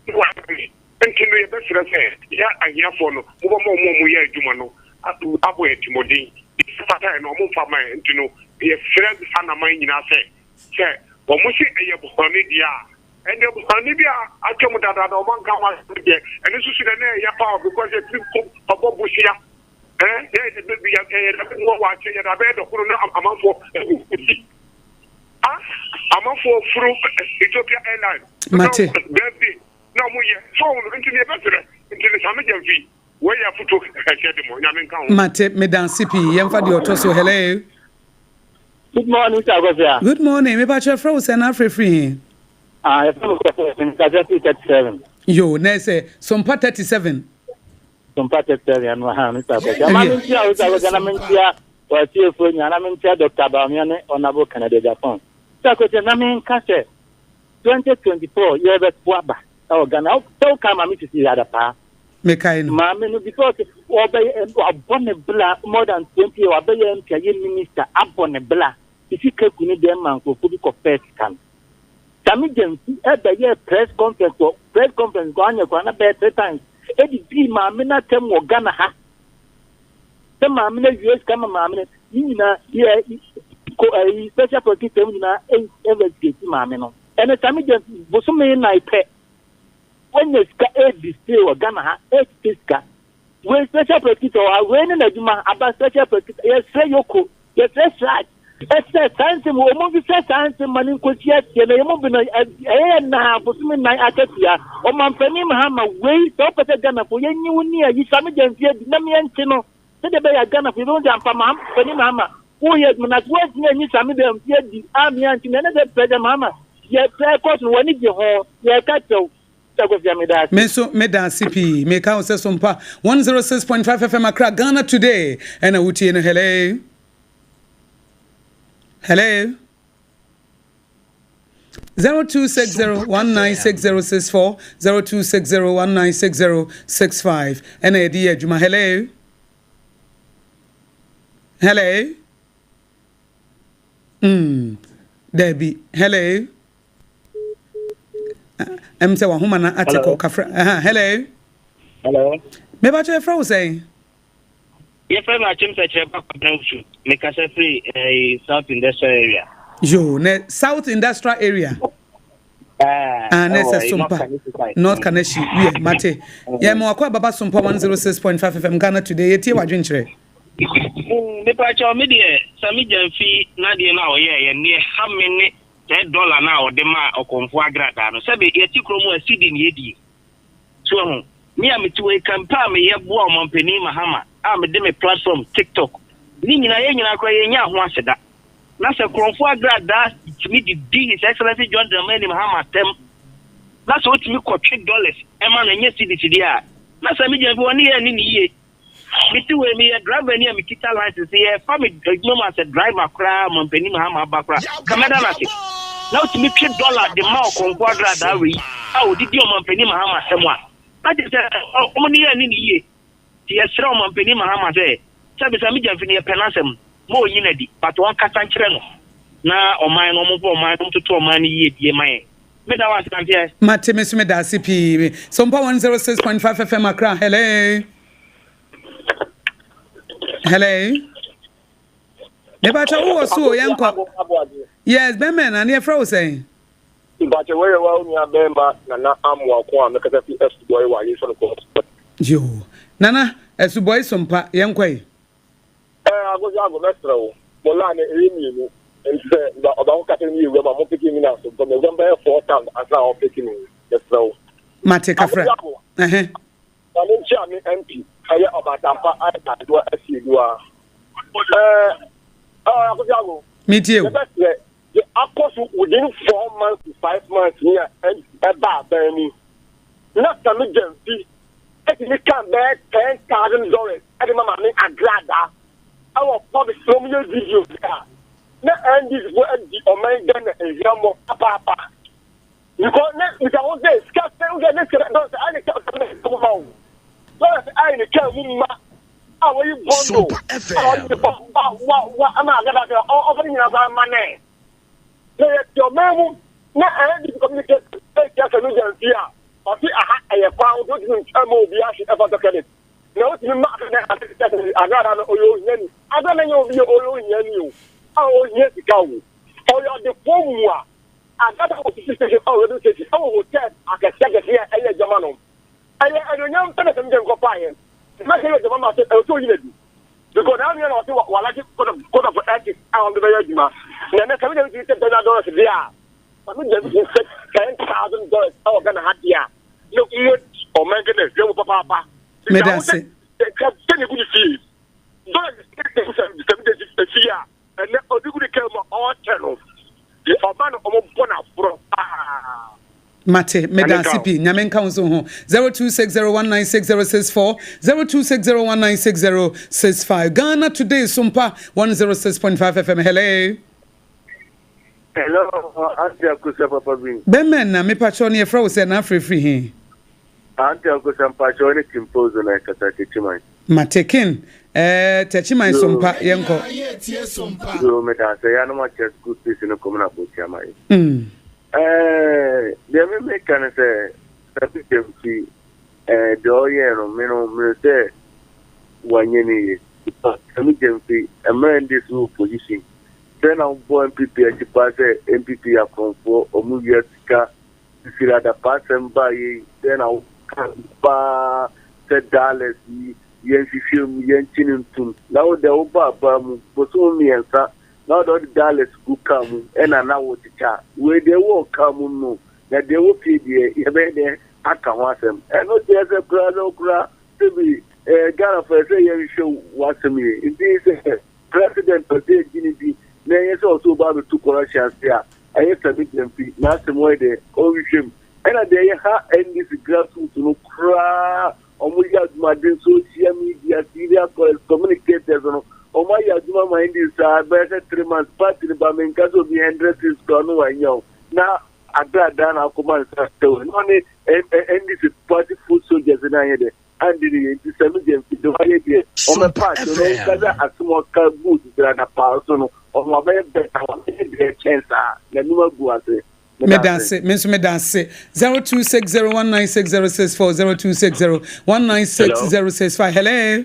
na wɔayɛ. Nti no yɛbɛsrɛ sɛ yɛ ahiafoɔ no mobɛma ɔmo a ɔmo yɛ adwuma no abɔ yɛ timɔden fata no, ɔmo mfa ma yɛ. Nti no yɛsrɛ anaman nyinaa sɛ ɔmo se ɛyɛ bɔne deɛ a, ɛnɛ bɔne bi a atwa mu dadaada ɔmo anka ho asɛm deɛ, ɛno nso so dɛ na ɛyɛ paa because yɛtumi kɔ ɔbɔ bosia ɛɛ yɛ yɛ yɛ yɛ wɔ wakyɛ yɛde abɛyɛ dɔkono na amanfoɔ ɛgusi ah amanfoɔ furu Ethiopia Airline. Mate. Birthday na ɔmo yɛ so ɔmo. Nti ne yɛbɛsrɛ nti ne Sammy Gyamfi wɔyɛ afoto ɛhyɛ de mo Nyame nka ho. Mate, medanse pii. Yɛmfa deɛ ɔtɔ so. Hello. Good morning, Mr. Agofia. Good morning. Mepa kyerɛ frɛ wo sɛ na afrɛfiri he? Ah, yɛfrɛ me Kwasi Ɛsɛn, mekasa firi 37. Yo, na ɛsɛ Sompa 37. Sompa 37, ɛno ha, Mr. Kwasi. Ama menkyia wo, Mr. Kwasi, na menkyia w'atiefoɔ nyinaa, na menkyia Dr. Bawumia ne Honorable Kennedy Agyapong. Mr. Kwasi, na menka sɛ 2024 yɛbɛto aba ɛwɔ Ghana. Sɛ woka maame sisi yɛ adapaa. Mekae no. Maame no because ɔbɛyɛ wabɔ ne bla more than 20 years, wabɛyɛ MP ayɛ minister abɔ ne bla. Sisi kaku ne deɛ ma nkurɔfoɔ bi kɔfɛɛ sika no. Sammy Gyamfi bɛyɛɛ press conference wɔ press conference kɔ anyɛ koraa na bɛyɛ three times ɛde dii maame no atɛm wɔ Ghana ha sɛ maame no awie sika ma maame no ne nyinaa yɛ ko ɛyi special prosecutor mu nyinaa investigate maame no ɛne Sammy Gyamfi bosome nan pɛ wanya sika ɛredisplay wɔ Ghana ha ɛretete sika. Wei special prosecutor wɔ ha, wei ne n'adwuma aba special prosecutor. Yɛsrɛ Yoko, yɛsrɛ Sraj, ɛsɛ saa nsɛm wɔn nhwehwɛ saa nsɛm ma no nkosi aseɛ na yɛn mu bi no ɛyɛ yɛ naa bosome nan akatua. Ɔmampanin Mahama wei sɛ wopɛ sɛ Ghanafoɔ yɛnyi wo ni a yi Sammy Gyamfi adi na meɛnte no sɛdeɛ ɛbɛyɛ a Ghanafoɔ yɛbɛhu sɛ ampa Mampanin Mahama woyɛ adwuma na sɛ woantumi anyi Sammy Gyamfi adi a meɛnte no ɛne sɛ President Mahama yɛ sɛ ɛkɔ so no w'ani gye ho yɛka kyerɛ wo. Me nso meda ase pii. Meka wo sɛ Sompa 106.5 FM Accra, Ghana Today ɛna wotie no. Hello. Hello. 0260196064 0260196065 ɛna yɛde yɛ adwuma. Hello. Hello. Dabi. Hello. Sɛ wahoma no ate kɔ kafra. Hello. Hello. Mebakyɛ yɛfrɛ wo sɛn? Yɛfrɛ me Akyem Sɛkyerɛ Ba Kwabena Wusu. Mekasa firi South Industrial Area. Yo, ne South Industrial Area. Ah, ne sɛ Sompa North Kaneshie. Wiɛ, mate. Yɛ ma wakɔ ababa Sompa 106.5 FM Ghana Today. Yɛtie w'adwenkyerɛ. Mepakyɛw me deɛ Sammy Gyamfi n'adeɛ no a ɔyɛɛyɛ neɛ ha me ne sɛ dɔla no a ɔde maa ɔkɔmfoɔ agradaa no. Sɛbe yɛte kurom a sidi ne yɛdie. So ahu? Me a mete hɔ yi, kampa a meyɛ boa Ɔmanpanin Mahama a mede me platform TikTok ne nyinaa, yɛn nyinaa koraa yɛnyaa ho aseda. Na sɛ korɔmfoɔ agradaa tumi de di His Excellency John Dramani Mahama atɛm na sɛ ɔtumi kɔtwe dollars ma no, ɛnyɛ cedis deɛ a, na Sammy Gyamfi ɔne yɛn anni no yie. Mete wei, meyɛ driver ni a mekita license, yɛfa me adwuma mu asɛ driver koraa, mampanin Mahama aba koraa, ka mɛda no ase. Na wotumi twe dɔla de ma ɔkɔnkɔ agradaa wei a ɔde di ɔmampanin Mahama asɛm a, na kyerɛ sɛ wɔn ne yɛn ne ne yie. Nti yɛsrɛ ɔmampanin Mahama sɛ, sɛbisa me gyamfi no yɛpɛ n'asɛm, ma ɔnyi no adi, but ɔnkasa nkyerɛ no na ɔman no, wɔmfa ɔman no, wɔntoto ɔman no yiedie ma yɛn. Meda wo ase Auntie. Mate me nso meda ase pii. Sompa 106.5 FM Accra. Hello. Hello. Mebacha wo wɔ so o yɛnkɔ. Yes, bɛmɛ na ne yɛfrɛ wo sɛn? Mpakyɛ wɔyɛ wa onua bɛrima Nana Amoako a mekasa fi Asubɔe wɔ Ayesu no kɔ. Yo. Nana, Asubɔe Sompa, yɛnkɔ yi. Ɛɛ Agogo Ago mɛsrɛ wo mo line no ɛyɛ mienu nti sɛ ɔbaako kasa no yɛ wura mu a mo peke mi na so because mewura mu bɛyɛ four times ansa na ɔpeke mi mesrɛ wo. Mate kafra. Agogo Ago ma me nkyia me MP ɛyɛ Ɔbatampa Isaac Adoa Asieduaa ɛɛ ɛɛ Agogo Ago. Metie o. Yɛbɛsrɛ deɛ akɔ so within 4 months to 5 months ni a ɛba aban mu na Sammy Gyamfi ɛtumi kan bɛyɛ $10,000 ɛde ma maame Agradaa ɛwɔ public na wɔn yɛ video bi a na NDC fo adi ɔman Ghana ehwɛmɔ papaapa because ne bisa ho sɛ sika sɛ sɛ ne sika dɔn sɛ ayɛ ne kaa mu ma o dɔn sɛ ayɛ ne kaa mu ma a wɔyi bɔndo a wɔde ba wa wa wa ama Agradaa sɛ ɔfa ne nyinaa kɔ ama nɛ na yɛ te ɔman mu na NDC communicate ɛkyɛ sɛ no gyamfi a ɔte aha ɛyɛ kwan ho tó tumi ɛma obi ahye ɛfa tɔ credit na wotumi ma Agradaa no ɔyɛ ohiani. Agradaa nyɛ obi yɛ ɔyɛ ohiani o a ohia sika o ɔyɛ ɔdefoɔ mu a Agradaa wɔ police station ɔwɔ radio station ɛwɔ hotel akɛseɛ akɛseɛ a ɛyɛ adwuma no ɛyɛ anuonyam pɛ na sɛm gyɛ nkɔfa yɛ mɛsɛ yɛ adwuma ma sɛ ɛwɔ sɛ oyi na bi because naa nua na ɔsɛ walagye code of ethics a wɔn de bɛyɛ adwuma na ɛnɛ sɛm gyɛ bi sɛ $10 deɛ a sɛm gyɛ bi sɛ $10,000 ɛwɔ Ghana ha deɛ a na mo ɔman Ghana hwɛ mu papaapa. Meda ase. Sɛ ne gu ne fie dollars sɛm gyɛ fie a ɛnɛ ɔde gu ne kaa mu a ɔɔkyɛ no deɛ ɔba no ɔmo bɔ n'aborɔ paa. Mate, meda ase pii. Nyame nka wo nso ho. 0260196064, 0260196065. Ghana Today Sompa 106.5 FM. Hello. Hello, Auntie Akusa Papa Bin. Bɛmɛ na mepakyɛw ne yɛfrɛ wo sɛ na afrɛfiri he? Auntie Akusa mpakyɛw ne Kimpozo na ɛkasa Techiman. Mate Ken, eh, Techiman Sompa, yɛnkɔ. Yo, meda ase, ya no ma kyɛ school fees no kɔm na bɔtia ma yi. Eh, deɛ me meka ne sɛ, Sabi Gyamfi, eh, deɛ ɔyɛɛ no, me no, me sɛ wanyɛ ne yie. Sabi Gyamfi, mmerɛ ndi so wɔ position, sɛ na wobɔ NPP akyi paa sɛ NPP yɛ akorɔmfoɔ, ɔmo wia sika, fifiri adapaa asɛm baa yei, sɛ na woka paa sɛ dollars yi, yɛnhwehwɛ mu, yɛnkye no ntom. Na wo deɛ wobɔ abaa mu, bosom mmiɛnsa, na wode ɔde dollars gu car mu ɛna na wokyekyɛ a, wei deɛ ɛwɔ car mu no, na deɛ ɛwɔ fie deɛ yɛbɛyɛ dɛn aka ho asɛm? Ɛno kyerɛ sɛ koraa sɛ wokora sɛbi eh, Ghanafoɔ ɛsɛ yɛnhwɛ w'asɛm yie. Nti sɛ president pɛ sɛ yɛgye ne di na ɛnyɛ sɛ ɔsɛ ɔba abɛtu corruption ase a, ɛyɛ Sammy Gyamfi n'asɛm ɔyɛ dɛ ɔnhwehwɛ mu. Ɛna deɛ ɛyɛ ha NDC grassroots no koraa Ɔmo yɛ adwumaden social media senior communicators no ɔmo ayɛ adwuma ma NDC saa bɛyɛ sɛ 3 months, party no ba menka sɛ obi 100 seats koraa no wanya o, na agradaa na akɔma no sɛ sɛ na ɔne NDC party foot soldiers no anyɛ dɛ andi ne yɛ. Nti Sammy Gyamfi de wayɛ deɛ ɔmɛpa akyɛ no ɔnka sɛ asɛm ɔka gu sisira paa so no, ɔmo abɛyɛ bɛta wabɛyɛ deɛ kyɛn saa n'anim agu ase. Meda ase, me nso meda ase. 0260196064, 0260196065. Hello.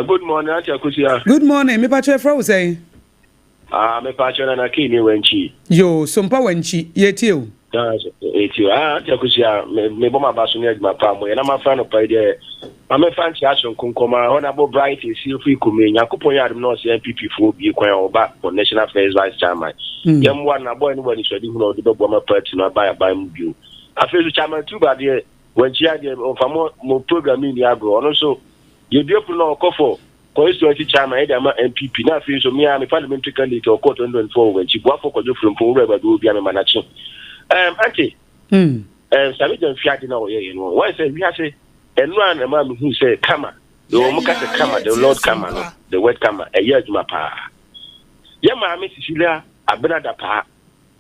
Good morning, Auntie Akusia. Good morning. Mepa kyɛw, frɛ wo sɛn? Ah, mepa kyɛw, Nana Key ne Wankyi. Yo, Sompa Wankyi, yɛtie o. Eti ah, Auntie Akusia, me me bɔ m'aba so ne adwuma pa mo yɛ na mafra no pa yi deɛ. Ma mefa nkyɛ asonko nkɔma Honorable Bright Esiefo Ikume. Nyankopɔn yɛ adom na ɔsɛ NPP foɔ bie kwan a ɔba for National First Vice Chairman. Yɛmmoa no na boy no wɔ anisoade hunu a ɔde bɛboa ma party no aba aban mu bio. Afei nso Chairman Tuba deɛ, Wankyi adeɛ ɔmfa mo mo program yi nni agorɔ. Ɔno nso yɛbue pono na ɔkɔ for constituency chairman yɛde ama NPP. Na afei nso me a me parliamentary candidate ɔkɔɔ 2024 wɔ Wankyi, Boafo Kwadwo Frimpong, Owura Awurade Obi a mema n'akye. Auntie, Sammy Gyamfi ade na ɔyɛeɛ no, wɔn sɛ wiase ɛno a na ɛma mehu sɛ kama de wɔn ka sɛ kama, the Lord kama no, the word kama ɛyɛ adwuma paa. Yɛ maame Cecilia Abena Dapaa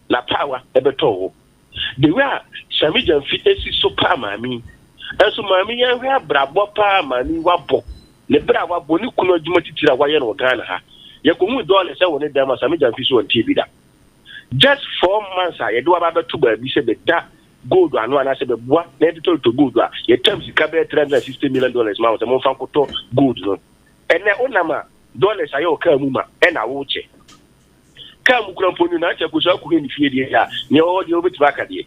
na paawa ɛbɛtɔ hɔ. The way a Sammy Gyamfi esi so paa maame yi, ɛnso maame yi ahwɛ abrabɔ paa, maame yi wabɔ ne bere a wabɔ ne kunu adwuma titiri a wayɛ no wɔ Ghana ha. Yɛkɔhu dollars ɛwɔ ne dan mu a Sammy Gyamfi so ɔntie bi da. Just 4 months a yɛde waba abɛto baabi sɛ bɛda gold ano anaasɛ bɛboa na yɛde tɔtɔ gold a yɛtam sika bɛyɛ $360 million ma wo sɛ momfa nkɔtɔ gold no. Ɛnɛ wonam a dollars ayɛ wɔ kaa mu ma ɛna wokyɛ kaa mu kura mpo no na akyɛ kɔ so akɔhwɛ ne fie deɛ a nea ɔwɔ deɛ wobɛtumi aka deɛ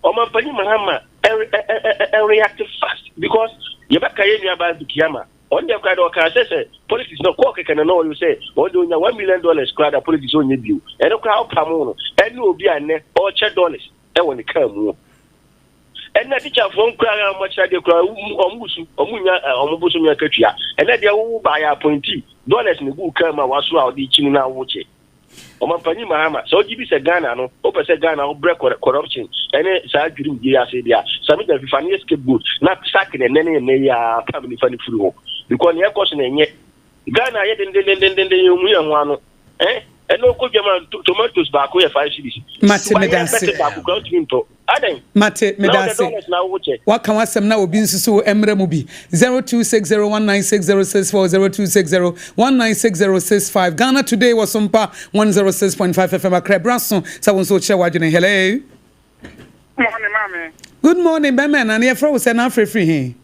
ɔmampanyin Mahama ɛreact fast because yɛbɛka yɛ nuabaa Bikiyama ɔno deɛ koraa deɛ ɔkaa sɛ politics no kɔɔ kɛkɛ no na ɔyɛ sɛ ɔno deɛ onya $1 million koraa da politics ɔnyɛ bio. Ɛno koraa ɔpam no ɛne obi a nnɛ ɔrekyɛ dollars ɛwɔ ne kaa mu. Ɛnna tikyafoɔ nkura a wɔn akyerɛ adeɛ koraa wɔn wusu wɔn nya wɔn bosom akatua. Ɛnna deɛ wɔwɔ baayɛ appointee dollars na egu kaa mu a waso a ɔde kyi no na awokyɛ. Ɔmampanyin Mahama, sɛ ɔgye bi sɛ Ghana no wopɛ sɛ Ghana wobrɛ corruption ɛne saa dwirimdie ase deɛ a, Sammy Gyamfi fa no yɛ scapegoat na sack ne nnɛ ne nnɛ yi a pam nifa no firi hɔ because nea ɛkɔ so na ɛnyɛ Ghana ayɛ dendendendenden yɛn mu yɛn ho ano ɛna ɔkɔ dwam a tomatoes baako yɛ 5 cedis. Mate, meda ase. Bɛte baako kura ntumi ntɔ adɛn? Mate, na meda wode ase. Dollars na wokyɛ. Waka w'asɛm na obi nso so mmerɛ mu bi. 0260196064, 0260196065. Ghana Today wɔ Sompa 106.5 FM Accra. Bra so sɛ wo nso wokyerɛ w'adwene. Hello. Morning, maame. Good morning, bɛmɛ na ne yɛfrɛ wo sɛ na afrɛfiri he?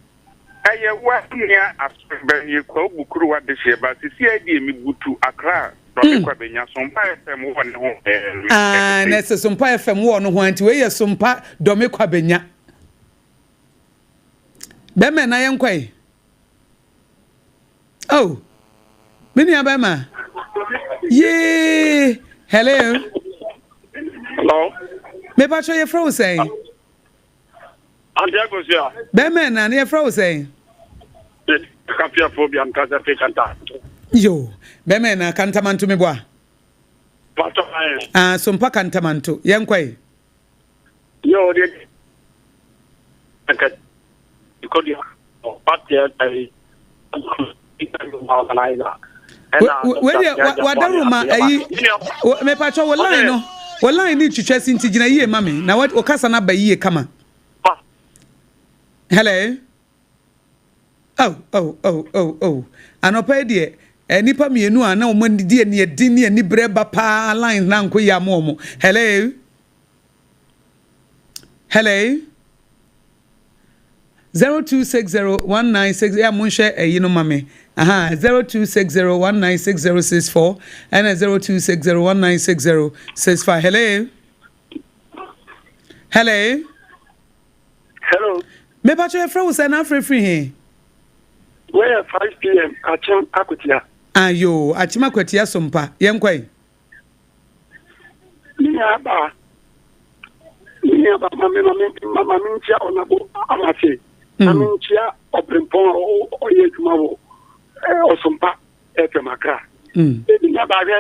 Ɛyɛ wa nua asɔrɔbɛn yɛ kwa bukuru wa de hyɛ ba sisi ɛdeɛ mi butu Accra dɔmi kwa benya Sompa FM wɔ ne ho ɛɛ. Ah, na ɛsɛ Sompa FM wɔ no ho nti wei yɛ Sompa dɔmi kwa benya. Bɛmɛ na yɛnkɔ yi. Oh, me nua bɛma. Yee, hello. Hello. Mepatro, yɛfrɛ wo sɛn? Auntie Agosia. Bɛmɛ na ne yɛfrɛ wo sɛn? Kapiafo bi ankasa fi Kanta. Yo, bɛmɛ na Kantamanto me boa. Patɔ ayɛ. Ah, Sompa Kantamanto, yɛnkɔ yi. Yɛ ɔde nka kɔdi ɔpateɛ ɛyi organizer. Wei deɛ wadaroma ayi, mepatwɛ wo line no, wo line ne twitwa si, nti gyina yie ma me na wo kasa no aba yie kama. Hello, oh, anɔpa yi deɛ nipa mmienu a na wɔn di ani adi ne ani brɛ ba paa, line na nko yɛ ama wɔn. Hello, hello, 0260196, ɛ mo nhwɛ ɛyi no ma me aha, 0260196064 ɛna 0260196065. Hello, hello. Hello. Mepatwa, yɛfrɛ wo sɛ na afrɛfiri he? Wɔyɛ 5 p.m. Akyem Akotia. Ayo, Akyem Akwatia so mpa, yɛnkɔ yi. Me nua ba, ma me nkyia ɔnabo amase na me nkyia ɔbrempɔn a ɔyɛ adwuma wɔ Ɔsompa FM Akra. Ebi nua ba, hwɛ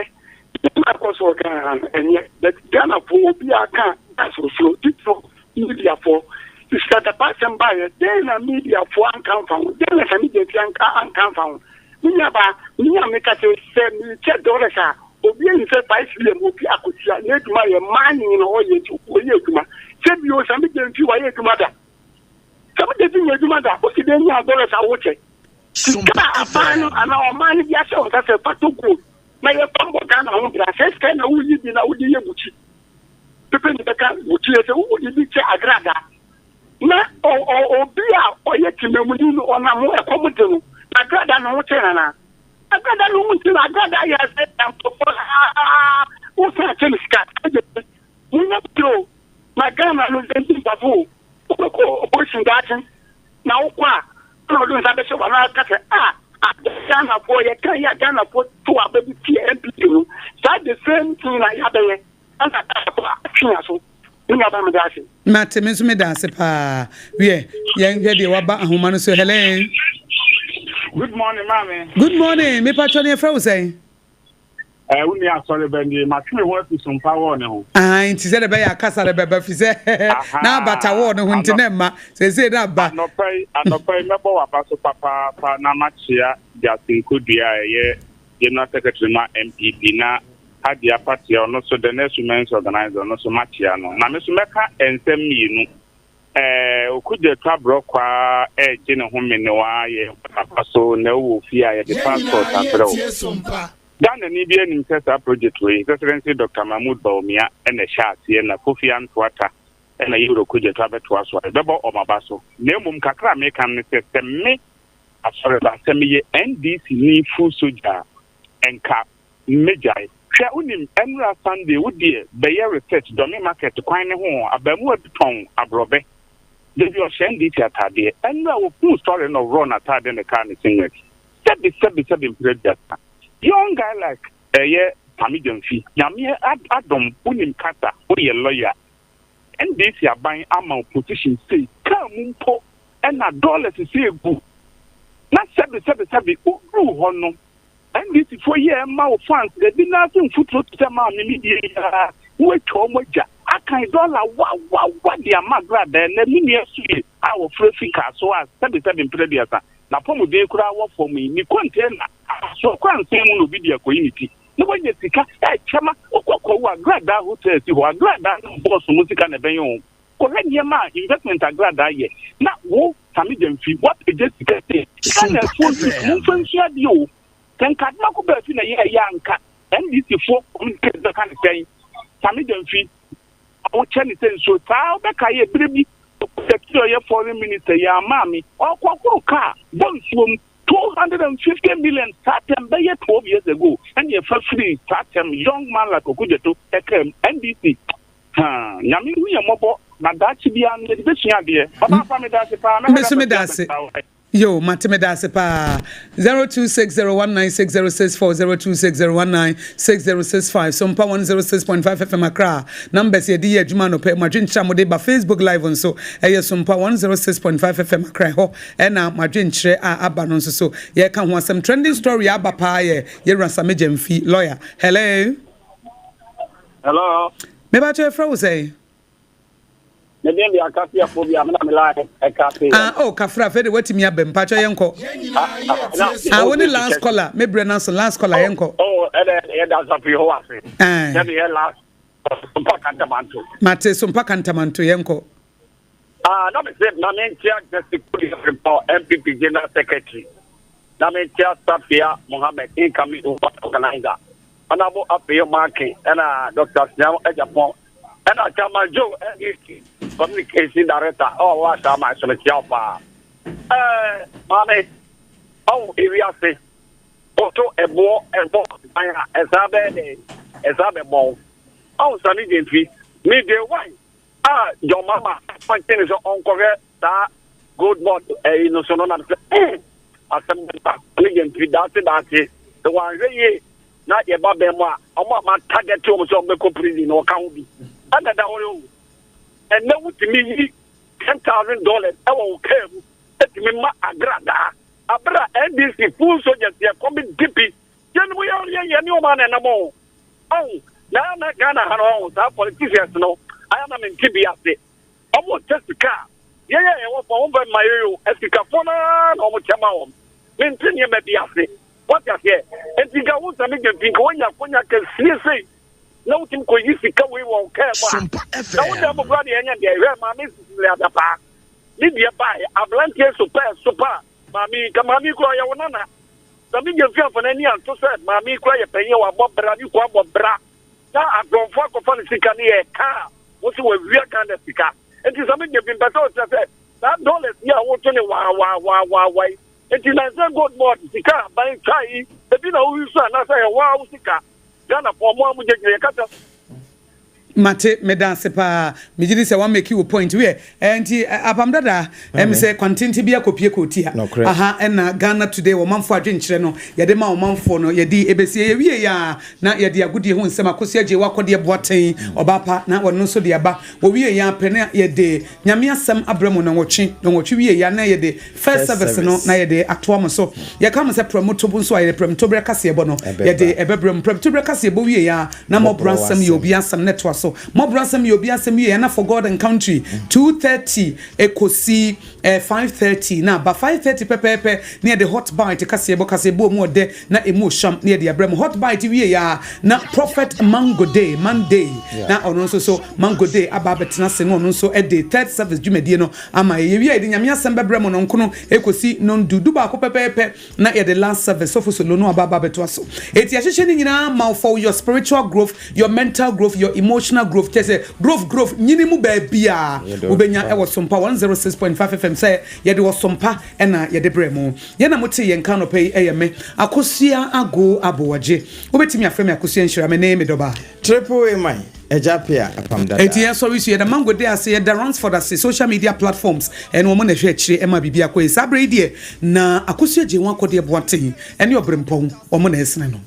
nneɛma ɛkɔ so wɔ Ghana ha no, ɛnyɛ, but Ghana fo obi aka asorosoro titiri mediafoɔ sikadapa asɛm baayɛ dɛn na mediafoɔ anka mfa ho dɛn na Sammy Gyamfi anka mfa ho? Me nua ba, me a meka sɛ mekyɛ dollars a obi ayi sɛ 5 pm obi akɔtua n'adwuma yɛ mining na ɔyɛ, nti ɔyɛ adwuma sɛ bio. Sammy Gyamfi wayɛ adwuma da? Sammy Gyamfi nyɛ adwuma da. Wosi dɛn nya dollars a wokyɛ sika a aban no anaa ɔman no bi ahyɛ wo nsa sɛ fa to gold na yɛfa mbɔ Ghana ho bra? Sɛ sika na woyi bi na wode yɛ bukyi pepe ne bɛka bukyi yɛ sɛ wode bi kyɛ Agrada na obi a ɔyɛ temamuni no ɔnam ho ɛkɔm de no na Agrada ne ho kyɛ nana Agrada ne ho nti na Agrada yɛ sɛ nkɔfɔ wosan kyɛ no sika. Munya bio na Ghana no ɛndi mpafo o. Wobɛkɔ opposition daakye na wokɔ a na ɔde nsa bɛhyɛ wɔn aka sɛ a Ghanafoɔ yɛka yi a Ghanafoɔ to aba bi tie NPP no saa, the same thing na yɛabɛyɛ ɛna Ghanafoɔ atwe yɛn so. Me nua ba, meda ase. Mate, me nso meda ase paa. Wiɛ, yɛnhwɛ deɛ waba ahoma no so. Hello. Good morning, maame. Good morning. Mepatwɔ ne yɛfrɛ wo sɛn? Wo nua asɔre bɛn deɛ matwe me ho afi so mpa wɔ ne ho. Ah, nti sɛ de bɛyɛ akasa de bɛba fi sɛ na abata wɔ ne ho nti na mma seesei na aba. Anɔpa yi mɛbɔ w'aba so papaapa na makyea Justin Kodua a ɛyɛ general secretary ma NPP na Hadi Apatia, ɔno so the next women's organizer, ɔno so makyea no. Na me so mɛka nsɛm mmienu. Okudzeto Ablakwa ɛregye ne ho menewa yɛ papa so na ɛwɔ fie a yɛde passport abrɛ wo. Ghana ni bi anim sɛ saa project wei, His Excellency Dr. Mahmood Bawumia ɛna ɛhyɛ aseɛ na Kofi Antoata ɛna yɛwura Okudzeto abɛtoa so a yɛbɛbɔ ɔmaba so. Na mmom kakra a meka ne sɛ me asɔreba, sɛ meyɛ NDC ni full soldier a, ɛnka mmegyae. Hwɛ, wonim ɛnura Sunday wodeɛ bɛyɛ research, Dome market kwan ne ho, abaamuwa bi tɔn aborɔbɛ dabi, ɔhyɛ NDC ataadeɛ. Ɛnura wɔhuu story no, ɔworɔ n'ataade ne kaa ne singlet. Sɛbi sɛbi sɛbi mpere 30, young guy like ɛyɛ Sammy Gyamfi, Nyame adom wonim kasa, woyɛ lawyer, NDC aban ama opposition sei kaa mu mpo ɛna dollars sɛ egu na sɛbi sɛbi sɛbi woduru hɔ no, NDC foɔ yɛ ɛma wo fans ebi n'ase mfuturo te sɛ maame mi die yi ara na watwa wɔn agya akan dɔla wawawa de ama Gradaa. Na mi nua so yie a wɔfrɛ fi kaa so a sɛbi sɛbi mpere 30 na pɔmuden koraa wɔ fam yi ne container asoɔ kora nsɛn mu na obi de akɔyi ne ti na wanya sika ɛkyɛma wokɔkɔ wo Agradaa hotel si hɔ. Agradaa no bɔɔso mu sika na ɛbɛyɛ o. Kɔhwɛ nneɛma a investment Agradaa yɛ na wo Sammy Gyamfi wapagya sika sɛ Ghanafoɔ youth momfa nsua adeɛ o. Sɛ nka Adomako Baafi na yɛ ɛyɛ anka NDC foɔ communicate bɛka ne sɛn? Sammy Gyamfi wokyɛ ne sɛ nsuo saa wobɛka yɛ berɛ bi sɛ ɔyɛ foreign minister yɛ ama me ɔkɔkoro kaa bɔ nsuo mu 250 million saa tɛm bɛyɛ 12 years ago, ɛne ɛfa firi saa tɛm young man like Okudzeto ɛka mu NDC ha. Nyame hu yɛ mmɔbɔ na daakye biara no yɛde bɛsua adeɛ. Ɔbaafa, meda ase paa. Me so meda ase. Yo, mate, meda ase paa. 0260196064, 0260196065, Sompa 106.5 FM Accra. Numbers yɛde yɛ adwuma anɔpɛ. Mo adwenkyerɛ a mode ba Facebook Live nso ɛyɛ Sompa 106.5 FM Accra hɔ, ɛna mo adwenkyerɛ a aba no nso so yɛka ho asɛm. Trending story aba paa yɛ yɛwura Sammy Gyamfi lawyer. Hello. Hello. Mebatɔ, yɛfrɛ wo sɛn? Me din de Akaseɛfoɔ bi a me na me line ɛka se. Ah oh Kafra afei de watumi aba mu mpakyɛ yɛn kɔ. Ah wo ne last caller me brɛ na so last caller yɛn kɔ. Oh ɛdɛ yɛ da asafo Yehowa ase. Sɛ me yɛ last Sompa Kantamanto. Mate Sompa Kantamanto yɛn kɔ. Ah na me se ma me nkyia Justice Kudi Frimpong NPP General Secretary. Na me nkyia Safia Mohammed incoming organizer. Honourable Afeyo Markin ɛna Doctor Siam Agyapong ɛna Chairman Joe NDC Communication Director a ɔwɔ Ashaiman so mekyia wo paa. Ɛɛ maame ɔwo ewiase woto ɛboɔ ɛbɔ ban a ɛsan bɛyɛ dɛ ɛsan bɛbɔ wo. Ɔwo Sani Gyamfi me day one a John Mahama appointing ne sɛ ɔnkɔhwɛ saa gold board ɛyi no so no na sɛ eh asɛm bɛba ne yɛn mfiri daakye daakye sɛ wɔanhwɛ yie na yɛba bɛn mu a wɔn a ma target wɔn sɛ wɔn bɛkɔ prison na wɔka ho bi ɛna ɛda hɔ yɛ o ɛnɛ wotumi yi $10,000 ɛwɔ wo kaa mu ɛtumi ma agradaa abere a NDC full soldiers yɛ kɔmi dipi yɛn mu yɛ yɛ yɛ ne wɔn a na ɛnam o ɔn na na Ghana ha no ɔn saa politicians no ayɛ na mente bi ase. Ɔmo kyɛ sika a, yɛn a yɛwɔ fam, ɔmo mfa mma yɛn o, asikafoɔ no ara na ɔmo kyɛ ma wɔn. Mente nneɛma bi ase. Wate aseɛ? Enti nka wo Sami Gyamfi, nka woanya akonya kɛseɛ sei, na wotumi kɔyi sika wei wɔ wo kaa mu a, na wo dan mu koraa deɛ ɛnyɛ deɛ. Hwɛ Maame Cecilia Adapaa, ne deɛ baeɛ, aberanteɛ sopɛɛ sopa maame yi, nka maame yi koraa ɔyɛ wo nana. Sami Gyamfi amfa n'ani anto sɛ maame yi koraa yɛ panyin a wabɔ bra, ne kunu abɔ bra. Na akorɔmfoɔ akɔfa ne sika ne yɛ ka a wo se wawia Ghana sika nti sɛ me deɛ mpɛ sɛ ɔkyerɛ sɛ saa dollars yi a woto ne waawaawaawaa yi nti nansa gold board sika a aban twa yi ebi na woyi so anaasɛ yɛ waa wo sika Ghana foɔ mo a mo gyegyina yɛ kasa. Mate, meda ase paa. Megye di sɛ wa make wo point. Wiɛ, eh, nti eh, Apam Dada, ɛm sɛ kwantenten bi akɔpie kɔɔtia. Nokorɛ. Aha ɛna Ghana Today ɔmanfoɔ adwenkyerɛ no yɛde ma ɔmanfoɔ no yɛde ɛbɛsie. Yɛwie yɛ a na yɛde agodie ho nsɛm Akosua Gyei Wakɔdeɛ Boateng, ɔbaa pa, na ɔno nso de aba. Wɔwie yɛ a pɛ na yɛde Nyame asɛm abrɛ mo nnɔnwɔtwe. Nnɔnwɔtwe wie yɛ a na yɛde First Service no na yɛde atoa mo so. Yɛka mo sɛ prɛmotobo nso a yɛde prɛmtoberɛ kaseɛbɔ no yɛde ɛbɛbrɛ mo. Prɛmtoberɛ kaseɛbɔ wie yɛ a na mmɔborɔ asɛm yɛ obi asɛm na ɛtoa so. Mmɔborɔ asɛm yɛ obi asɛm wie a na For God and Country 2:30 ɛkɔsi 5:30 na aba. 5:30 pɛpɛɛpɛ na yɛde Hot Bite kaseɛbɔ, kaseɛbɔ a ɛmu ɔdɛ na ɛmu ɔhwam na yɛde abrɛ mo. Hot Bite wie yɛ a na Prophet Mango Day, Monday, na ɔno nso so Mango Day aba abɛtena ase na ɔno nso de Third Service dwumadie no ama yɛn. Yɛwie a yɛde Nyame asɛm bɛbrɛ mo nɔnkono ɛkɔsi nɔndu, dubaako pɛpɛɛpɛ. Na yɛde last service sɔfo solo no aba aba abɛtoa so. Eti yɛahyehyɛ ne nyinaa ma wo for your spiritual growth, your mental growth, your emotional growth. Kyerɛ sɛ growth growth nyini mu baabiara wobɛnya ɛwɔ Sompa 106.5 FM sɛ yɛde Ɔsompa ɛna yɛde brɛ mo. Yɛn a motee yɛn nka anɔpa yi ɛyɛ me, Akosua Ago Aboagye. Wobɛtumi afrɛ me Akosua Nhyira, me ne me dɔba. Triple A man, Agya Appiah apam dada. Enti yɛn sɔre su, yɛda Mango Day ase, yɛda Ransford ase, social media platforms ɛne wɔn na ɛhwɛ akyire ɛma biribi akɔ yie. Saa berɛ yi deɛ na Akosua Gyewon Akɔdeɛ Boateng ɛne Ɔberempɔn wɔn na ɛresene no.